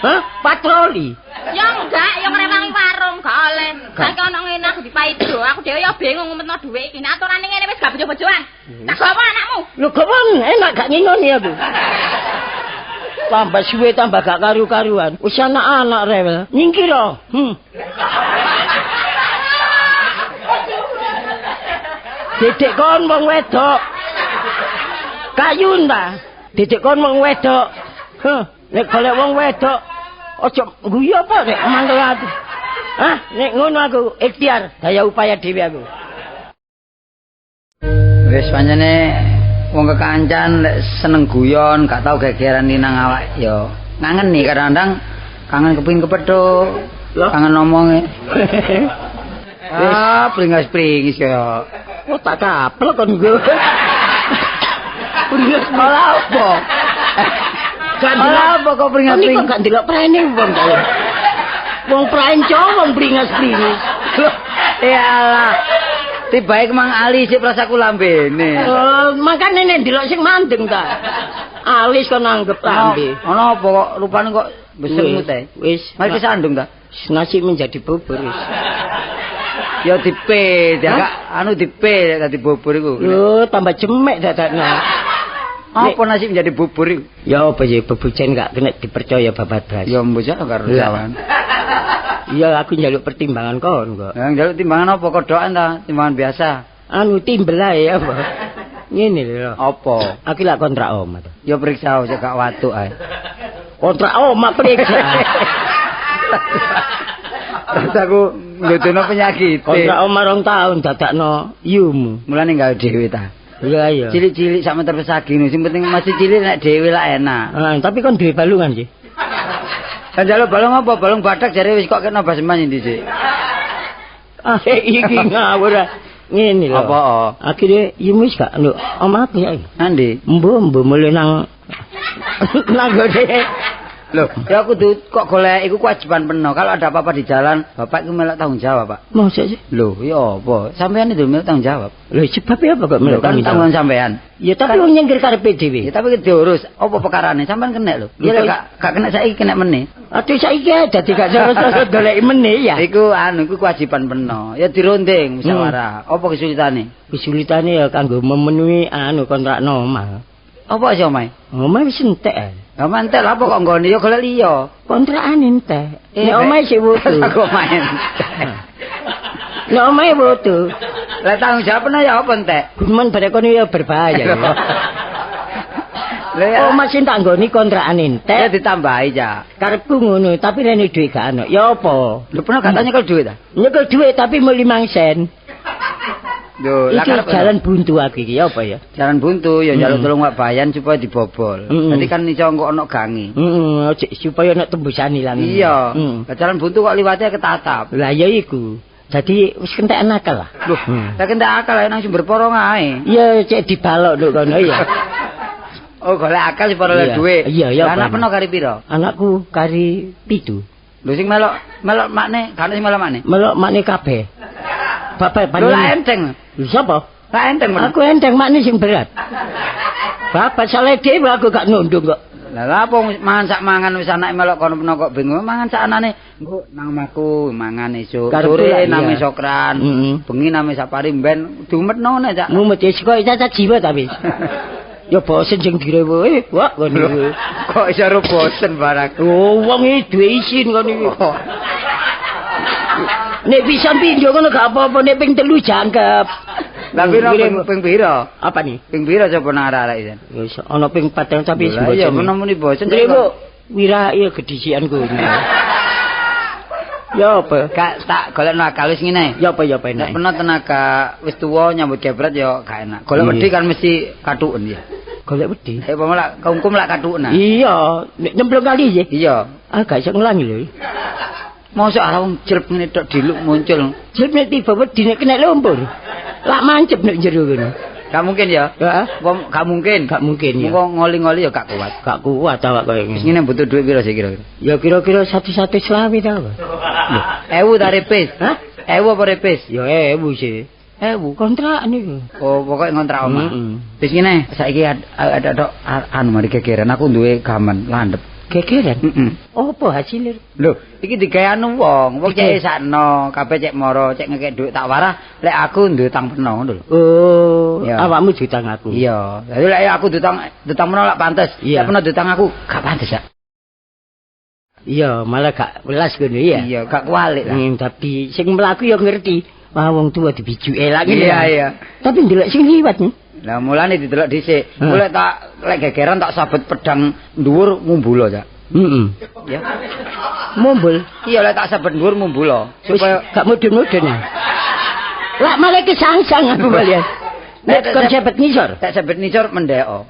Hah? Patroli. Ya enggak, ya ngrewangi warung gak oleh. Saiki ono ngene aku dipaido, aku dhewe ya bingung ngumetno dhuwit iki. Nek aturane ngene wis gak bojo-bojoan. Tak gawa anakmu. Lho kok wong enak gak ngingoni aku. Tambah suwe tambah gak karu-karuan. Wis anak-anak rewel. Nyingkir o. Dedek kon wong wedok. Kayun ta. Dedek kon wong wedok. Heh, nek golek wong wedok aja guyu apa rek mantel aku. Hah, nek ngono aku ikhtiar daya upaya dhewe aku. Wis pancene wong kekancan lek seneng guyon, gak tau gegeran nang awak ya. Kangen nih kadang-kadang kangen kepengin kepethuk, kangen ngomonge. Ah, pringas-pringis kaya. Oh, tak kaplek kon nggo. Pringas malah apa? Ora apa kok pringas-pringis. Kok gak ndelok praene wong ta. Wong pranco wong pringas-pringis. Ya Allah. Tibae kemang ali sik prasaku lambene. Oh, makane nek ndelok sing mandeng ta. Alis kon anggep lambe. Ana apa kok rupane kok besermu te? Wis, mari kesandung ta. Nasi menjadi bubur wis. Ya dipe, gak anu dipe dadi bubur iku. Lho, tambah cemek dadakno. Apa nasi menjadi bubur iku? Ya apa sih bebujen gak kena dipercaya babat beras. Ya mbok karo jawan. Iya aku njaluk pertimbangan kon kok. Lah njaluk timbangan apa kodokan ta? Timbangan biasa. Anu timbel ae apa? Ngene lho. Apa? Aku lak kontrak omah to. Ya periksa sik gak watuk ae. Kontrak omah periksa. Terus aku nggodono penyakit. Kontrak omah 2 tahun dadakno yumu. Mulane gawe dhewe ta. Iya iya. Cilik-cilik sak meter pesagi sing penting masih cilik nek dhewe lak enak. Heeh, tapi kon duwe balungan sih. Lah njaluk balung apa? Balung badak jare wis kok kena baseman endi sih. Ah iki ngawur. Ngene lho. Apa? Akhire yumu wis gak nduk omah aku ya. Nandi? Mbuh mulih nang nang gone. Loh, ya aku kok golek iku kewajiban penuh. Kalau ada apa-apa di jalan, bapak iku melok tanggung jawab, Pak. Mosok sih? Loh, ya apa? Sampean itu melok tanggung jawab. Loh, sebab apa kok melok tanggung jawab? Tanggungan sampean. Ya tapi wong nyengkir karepe dhewe. Ya tapi diurus apa perkarane? Sampean kena lho. Ya gak kena saiki kena meneh. Aduh saiki dadi gak terus goleki meneh ya. Iku anu iku kewajiban penuh. Ya dirunding musyawarah. Apa kesulitane? Kesulitane ya kanggo memenuhi anu kontrak omah. Apa sih omahe? Omahe wis entek. Lah entek lha apa kok nggone ya golek liya. Kontrakan entek. Nek omahe sik wudu. Aku omahe entek. Nek omahe wudu. Lah tanggung jawab ya apa entek? Gumun barek kono ya berbahaya. Lah ya omah sing tak nggoni kontrakan entek. Ya ditambahi ya. Karepku ngono, tapi rene dhuwit gak ono. Ya apa? Lho pernah gak nyekel dhuwit ta? Nyekel dhuwit tapi mung 5 sen. Lho, lah iki jalan buntu aku iki ya apa ya? Jalan buntu ya njaluk tolong Wak Bayan supaya dibobol. Dadi kan iso engko ono gangi. Heeh, supaya ono tembusan ilang. Iya. Lah jalan buntu kok liwate ketatap. Lah ya iku. Dadi wis kentekan akal lah. Loh, lah kentek akal nang sumber porong ae. Iya, cek dibalok nduk kono ya. Oh, golek akal supaya oleh dhuwit. Iya, iya. Lah anak peno kari pira? Anakku kari 7. Lho sing melok melok makne, gak ono sing melok makne. Melok makne kabeh. Bapak panjenengan. Lho enteng. Lho sapa? Lah enteng men. Aku enteng makne sing berat. Bapak salah dhewe aku gak nundung kok. Lah lha apa mangan sak mangan wis anake melok kono peno kok bingung mangan sak anane engko nang omahku mangan esuk. Sore nang sokran. Bengi nang sapari ben diumetno nek cak. Mumet wis kok cacat jiwa ta wis. Ya bosen sing direwe, wah ngono. Kok iso ro bosen barang. Oh wong iki duwe isin ngono iki. Nek pisan pindho ngono gak apa-apa, nek ping 3 jangkep. Lah piro ping piro? Apa nih? Ping piro coba nang arek-arek iki? Wis ana ping 4 tapi wis bosen. Iya, menawa bosen. Lho, wirake ya gedhisian kowe. Ya apa? Gak tak golekno akal wis ngene. Ya apa ya apa enak. Nek peno tenaga wis tuwa nyambut gebret ya gak enak. Golek wedi kan mesti kathuken ya. Golek wedi. Eh apa lak kungkum lak kathuken. Iya, nek nyemplung kali sih. Iya. Ah gak iso nglangi lho. Mosok ala wong jelep ngene tok diluk muncul. Jelep nek tiba wedi nek kena lumpur. Lak mancep nek jero ngono. Gak mungkin ya? Heeh. Wong gak mungkin. Gak mungkin ya. Wong ngoli-ngoli ya gak kuat. Gak kuat awak koyo ngene. Wis ngene butuh dhuwit piro sih kira-kira? Ya kira-kira 125 ta apa? Lho, 1000 ta repis? Hah? 1000 apa repis? Ya 1000 sih. 1000 kontrak niku. Oh, pokoke ngontrak omah. Wis ngene, saiki ada anu mari gegeran aku duwe gaman landhep. Gegeran? Heeh. Apa hasilnya? Lho, iki digawe anu wong, wong cek sakno, kabeh cek moro, cek ngekek dhuwit tak warah, lek aku duwe utang peno ngono lho. Oh, awakmu diutang aku. Iya. Lah lek aku diutang peno lak pantes. Lek peno diutang aku gak pantes ya. Iya, malah gak welas ngono ya. Iya, gak kualik lah. Tapi sing mlaku ya ngerti. Wah, wong tuwa dibijuke lak ngene. Iya, iya. Tapi ndelok sing liwat nih. Lah mulane didelok dhisik. Mulai tak lek gegeran tak sabet pedang dhuwur mumbulo, Cak. Heeh. Ya. Mumbul. Iya lek tak sabet dhuwur mumbulo supaya gak mudun-mudun. Lah malah kesangsang aku balian. Nek kon sabet ngisor, tak sabet ngisor mendeko.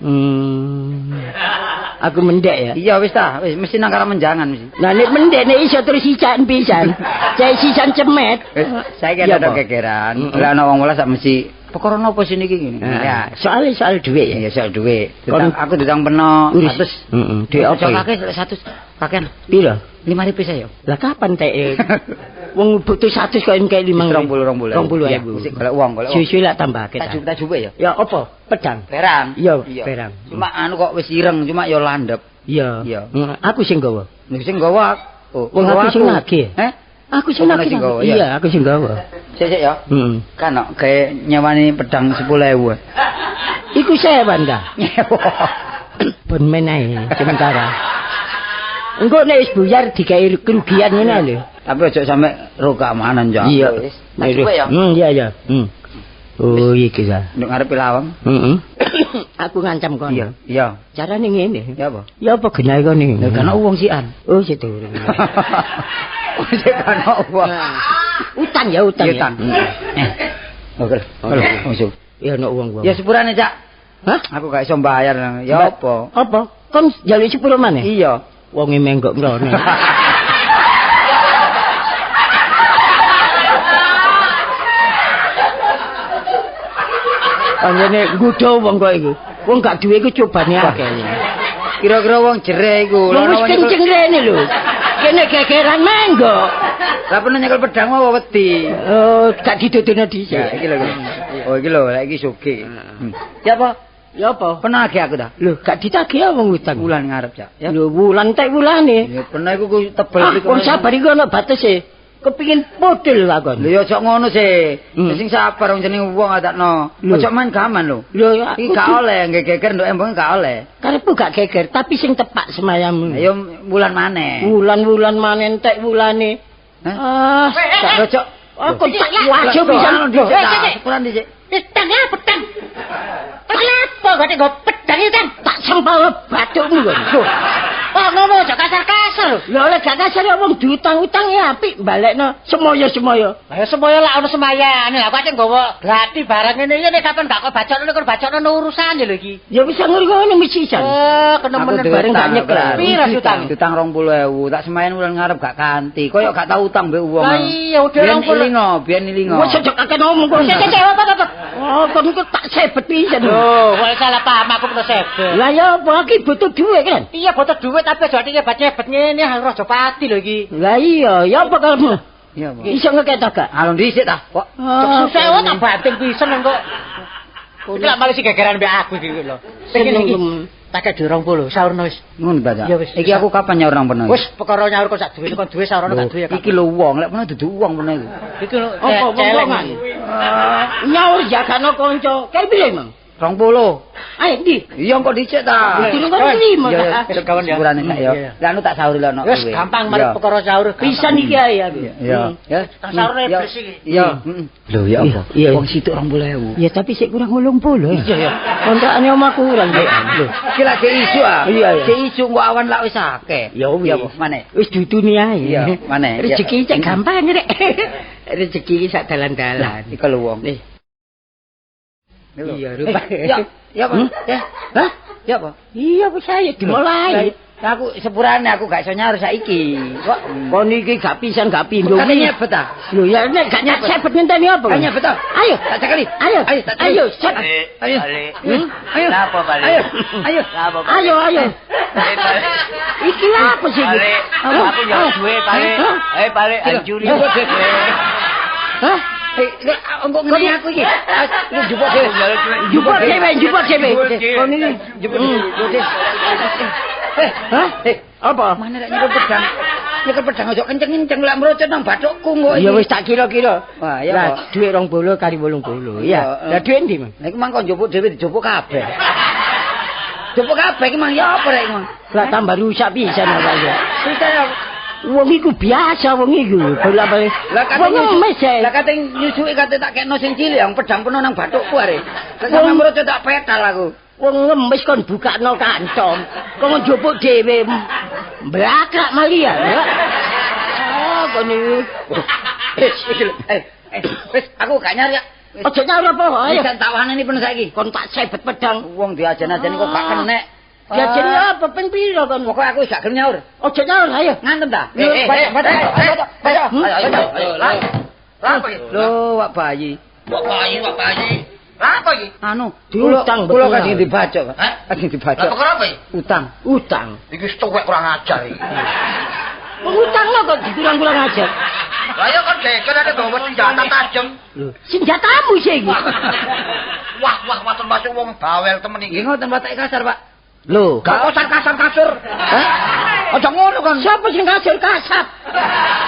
Aku mendek ya. Iya wis ta, wis mesti nang karo menjangan mesti. Nah nek mendek nek iso terus sisan pisan. Cek sisan cemet. Wis saiki ada gegeran. Lah ana wong welas sak mesti perkara napa sih niki ngene. Ya, soal dhuwit ya. Iya, soal dhuwit. Aku ditang peno 100. Heeh. Dhuwit apa? Kakek 100. Kakean. Piro? 5.000 saya. Lah kapan teke? Wong butuh 100 kok engke 5. 20. 20.000. Sik golek wong, golek wong. Suwe-suwe lak tambahke. Tak jupuk ya. Ya apa? Pedang. Perang. Iya, perang. Cuma anu kok wis ireng, cuma ya landhep. Iya. Iya. Aku sing gawa. Nek sing gawa Oh, Wong aku sing nagih. Heh? Aku sing nagih. Iya, aku sing gawa. Sik ya. Heeh. Kan kok gawe nyewani pedang 10.000. Iku sewan ta? Nyewa. Ben men ae sementara. Engko nek wis buyar digawe kerugian ngene lho. Tapi aja sampe ro keamanan, Cak. Iya. Wis. Tak cukup ya. Iya ya. Oh iki ta. Nduk ngarepe lawang. Heeh. Aku ngancam kon. Iya, iya. Carane ngene. Ya apa? Ya apa genahe kon iki? Lah kan wong sian. Oh, sik durung. Sik kan wong. Utang ya utang. Utang. Oke. Oke. Ya ono wong-wong. Ya sepurane, Cak. Hah? Aku gak iso mbayar. Ya apa? Apa? Kon njaluk sepuro maneh? Iya. Wonge menggok mrono. Anjene nggodho wong kok iku. Wong gak duwe iku cobane akeh. Kira-kira wong jereh iku. Wong wis kenceng rene lho. Kene gegeran menggok. Lah pernah nyekel pedang apa wedi? Oh, gak didodono dhisik. Ya iki lho. Oh iki lho, lek iki sugih. Ya apa? Ya apa? Penagih aku ta? Lho, gak ditagih wong utang. Wulan ngarep, Cak. Ya. Lho, wulan tek wulane. Ya pernah iku ku tebel iku. Wong sabar iku ana batese. Kepingin podel lakon. Lho ya aja ngono sih. Sing sabar wong jenenge wong adakno. Aja main gaman lho. Lho iki gak oleh nggih geger nduk embong gak oleh. Karepku gak geger, tapi sing tepak semayamu. Ya wulan maneh. Wulan-wulan maneh entek wulane. Ah, gak aja. Aku tak wajib pisan. Kurang dhisik. Pedang ya, pedang. Kenapa kok nggo pedang iki, Tang? Tak sempal bathukmu kok. Oh, ngono aja kasar-kasar. Lho lek gak kasar ya wong diutang-utang ya apik balekno semoyo-semoyo. Lah ya semoyo lak ono semayane. Lah aku ate nggawa glati barang ngene iki nek kapan gak kok bacokno kon bacokno urusan lho iki. Ya wis ngono mesti isan. Oh, kenemen bareng gak nyekel. Pira utang? Utang 20.000, tak semayan wulan ngarep gak kanthi. Koyo gak tau utang mbek wong. Lah iya udah 20. Biyen ilingo. Wis aja kakek ngomong kok. Sik sik apa. Oh, kon iku tak sebet pisan. Lho, kok salah paham aku kena sebet. Lah ya apa iki butuh dhuwit kan? Iya butuh dhuwit tapi aja nyebat-nyebet ngene harus aja pati lho iki. Lah iya, ya apa kalmu? Iya, apa? Iso ngekek ta gak? Alon dhisik ta, kok. Susah wae tak banting pisan kok. Iki lak malah sing gegeran mbek aku iki lho. Pengen iki tak kek 20 saurno wis. Ngono ta, Cak? Iki aku kapan nyaur nang peno? Wis perkara nyaur kok sak duwe kon duwe saurno gak duwe ya. Iki lho wong, lek peno dudu wong peno iku. Iki lho apa wong-wongan. Nyaur jagano kanca. Kae piye, Mang? 20. Ayo ndi? Iya kok dicek ta. Durung kon trimo ta. Wis kawan ya. Sepurane nek ya. Lah anu tak sauri lho Wis gampang mari perkara saur. Pisan iki ae aku. Iya. Ya. Tak saurne bersih iki. Iya. Lho ya apa? Wong situk 20.000. Ya tapi sik kurang 80. Iya ya. Kontrakane omah kurang kok. Lho, iki lagi isu ah. Iya. Sik isu engko awan lak wis akeh. Ya wis. Maneh. Wis dudune ae. Iya, maneh. Rezeki cek gampang rek. Rezeki iki sak dalan-dalan. Iki lho wong. Iya, rupa. Ya, ya apa? Ya. Hah? Ya apa? Iya, wis ayo dimulai. Aku sepurane aku gak iso nyaur saiki. Kok kon iki gak pisan gak pindho. Kate nyebet ta? Lho ya nek gak nyebet ngenteni apa? Gak nyebet ta? Ayo, tak cekeli. Ayo, ayo, ayo, ayo. Ayo. Lapo bali? Ayo. Ayo. Ayo, ayo. Iki lha apa sih iki? Aku yo duwe bali. Eh bali hancuri. Hah? Engko ngene aku iki. Iki jupuk dhewe. Jupuk dhewe, jupuk dhewe. Kon iki jupuk dhewe. Hah? Apa? Mana lek nyekel pedang? Nyekel pedang aja kenceng-kenceng lek mrocot nang bathukku kok. Ya wis tak kira-kira. Wah, ya lah dhuwit 20 kali 80. Iya. Lah dhuwit endi, Mang? Lah iku mang kok njupuk dhewe dijupuk kabeh. Jupuk kabeh iki mang ya apa rek iki mang? Lah tambah rusak pisan apa ya. Rusak. Wong iku biasa wong iku bolak-balik. Lah kate ngemis. Lah kate nyusuki kate tak kekno sing cilik yang pedang penuh nang bathukku are. Lah sampe mrocot tak petal aku. Wong ngemis kon bukakno kantong. Kon njupuk dhewe mblakrak malia. Ah kon iki. Wis aku gak nyari ya. Aja nyaur apa? Ayo. Wis tak waneni peno saiki. Kon tak sebet pedang. Wong diajen-ajeni kok gak kenek. Diajeni apa ping pira kon? Pokoke aku wis gak gelem nyaur. Aja nyaur ayo. Ngantem ta? Lho, wak bayi. Wak bayi, wak bayi. Lah apa iki? Anu, diutang kula kajeng dibacok. Kajeng dibacok. Lah perkara apa iki? Utang. Utang. Iki wis tuwek kurang ajar iki. Wong utang lho kok dikurang-kurang ajar. Lah ya kon geger nek bawa senjata tajam. Lho, senjatamu sih iki. Wah, wah, waton masuk wong bawel temen iki. Nggih ngoten watake kasar, Pak. Lho, gak usah kasar-kasar. Hah? Aja ngono kon. Sapa sing ngajur kasap?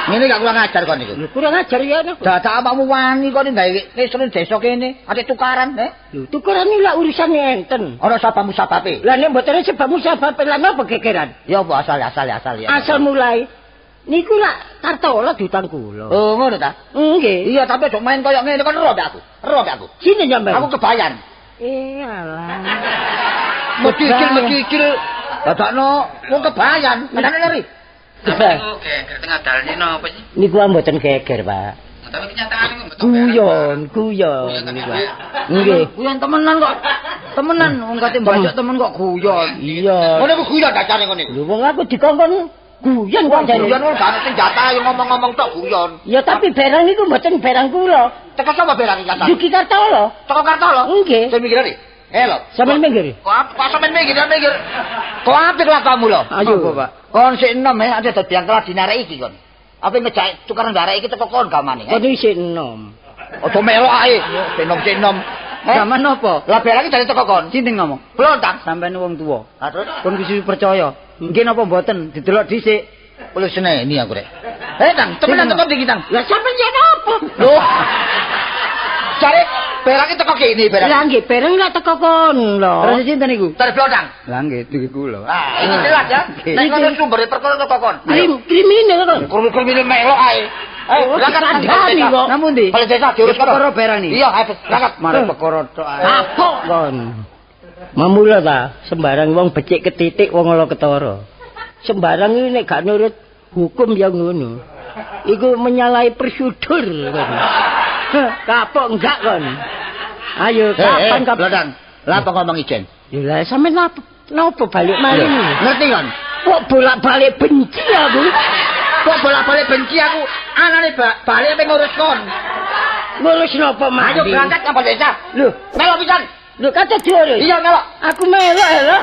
Ngene gak kurang ajar kon iku. Lho kurang ajar ya napa? Dadak awakmu wani kon gawe ngisor desa kene, ate tukaran, eh? Lho tukaran iki lak urusane enten. Ana sabamu sababe. Lah nek mboten sebabmu sababe lah napa gegeran? Ya apa asal ya. Asal mulai niku lak Kartola diutang kula. Oh, ngono ta? Nggih. Iya, tapi aja main koyo ngene kon ero aku. Ero aku. Sinten sampean? Aku kebayan. Alah. Mecicil. Dadakno wong kebayan, menane lari. Niku geger tengah dalan iki napa sih? Niku mboten geger, Pak. Tapi kenyataan niku mboten. Guyon niku. Nggih. Guyon temenan kok. Temenan wong kate mbajok temen kok guyon. Iya. Ngono iku guyon dacane ngono iku. Lho wong aku dikongkon guyon kok jane. Guyon wong gak ana senjata yang ngomong-ngomong tok guyon. Ya tapi barang niku mboten barang kula. Teko sapa barang iki kata? Yuki Kartola. Teko Kartola? Nggih. Sing mikirane. Lho. Sampeyan minggir. Kok apa sampeyan minggir? Kok apik lah kamu lho. Ayo, Pak. Kon sik enom ate dadi biang keladi arek iki kon. Apa ngejak tukaran arek iki teko kon gamane. Kon isih enom. Aja melok ae. Sik enom. Gaman napa? Lah barang iki dari teko kon. Sinten ngomong? Blontang. Sampeyan wong tuwa. Ha terus kon kudu percaya. Nggih napa mboten didelok dhisik. Kulo seneni aku rek. Tang, temenan teko ndi Tang? Lah sampeyan ya napa? Lho. Jare barang teko kene barang. Lah nggih barang lak teko kon lho. Terus sinten niku? Dari Blontang. Lah nggih duwe kula. Ah, iki jelas ya. Nek ngono sumbere perkara teko kon. Kriminal kon. Kriminal melok ae. Berangkat kandhani kok. Nang pundi? Balai desa diurus kono. Perkara barang niki. Iya, ayo berangkat. Mare perkara tok ae. Kapok kon. Mamula ta, sembarang wong becik ketitik wong ala ketara. Sembarang iki nek gak nurut hukum ya ngono. Iku menyalahi prosedur kon. Kapok enggak kon. Ayo kapan kapan? Blodang. Lah apa ngomong ijen? Ya lah sampean napa balik malih? Ngerti kon? Kok bolak-balik benci aku? Kok bolak-balik benci aku? Anane balik apa ngurus kon? Ngurus napa mandi? Ayo berangkat nang desa. Lho, melok pisan. Lho kate diurus. Iya melok. Aku melok lho.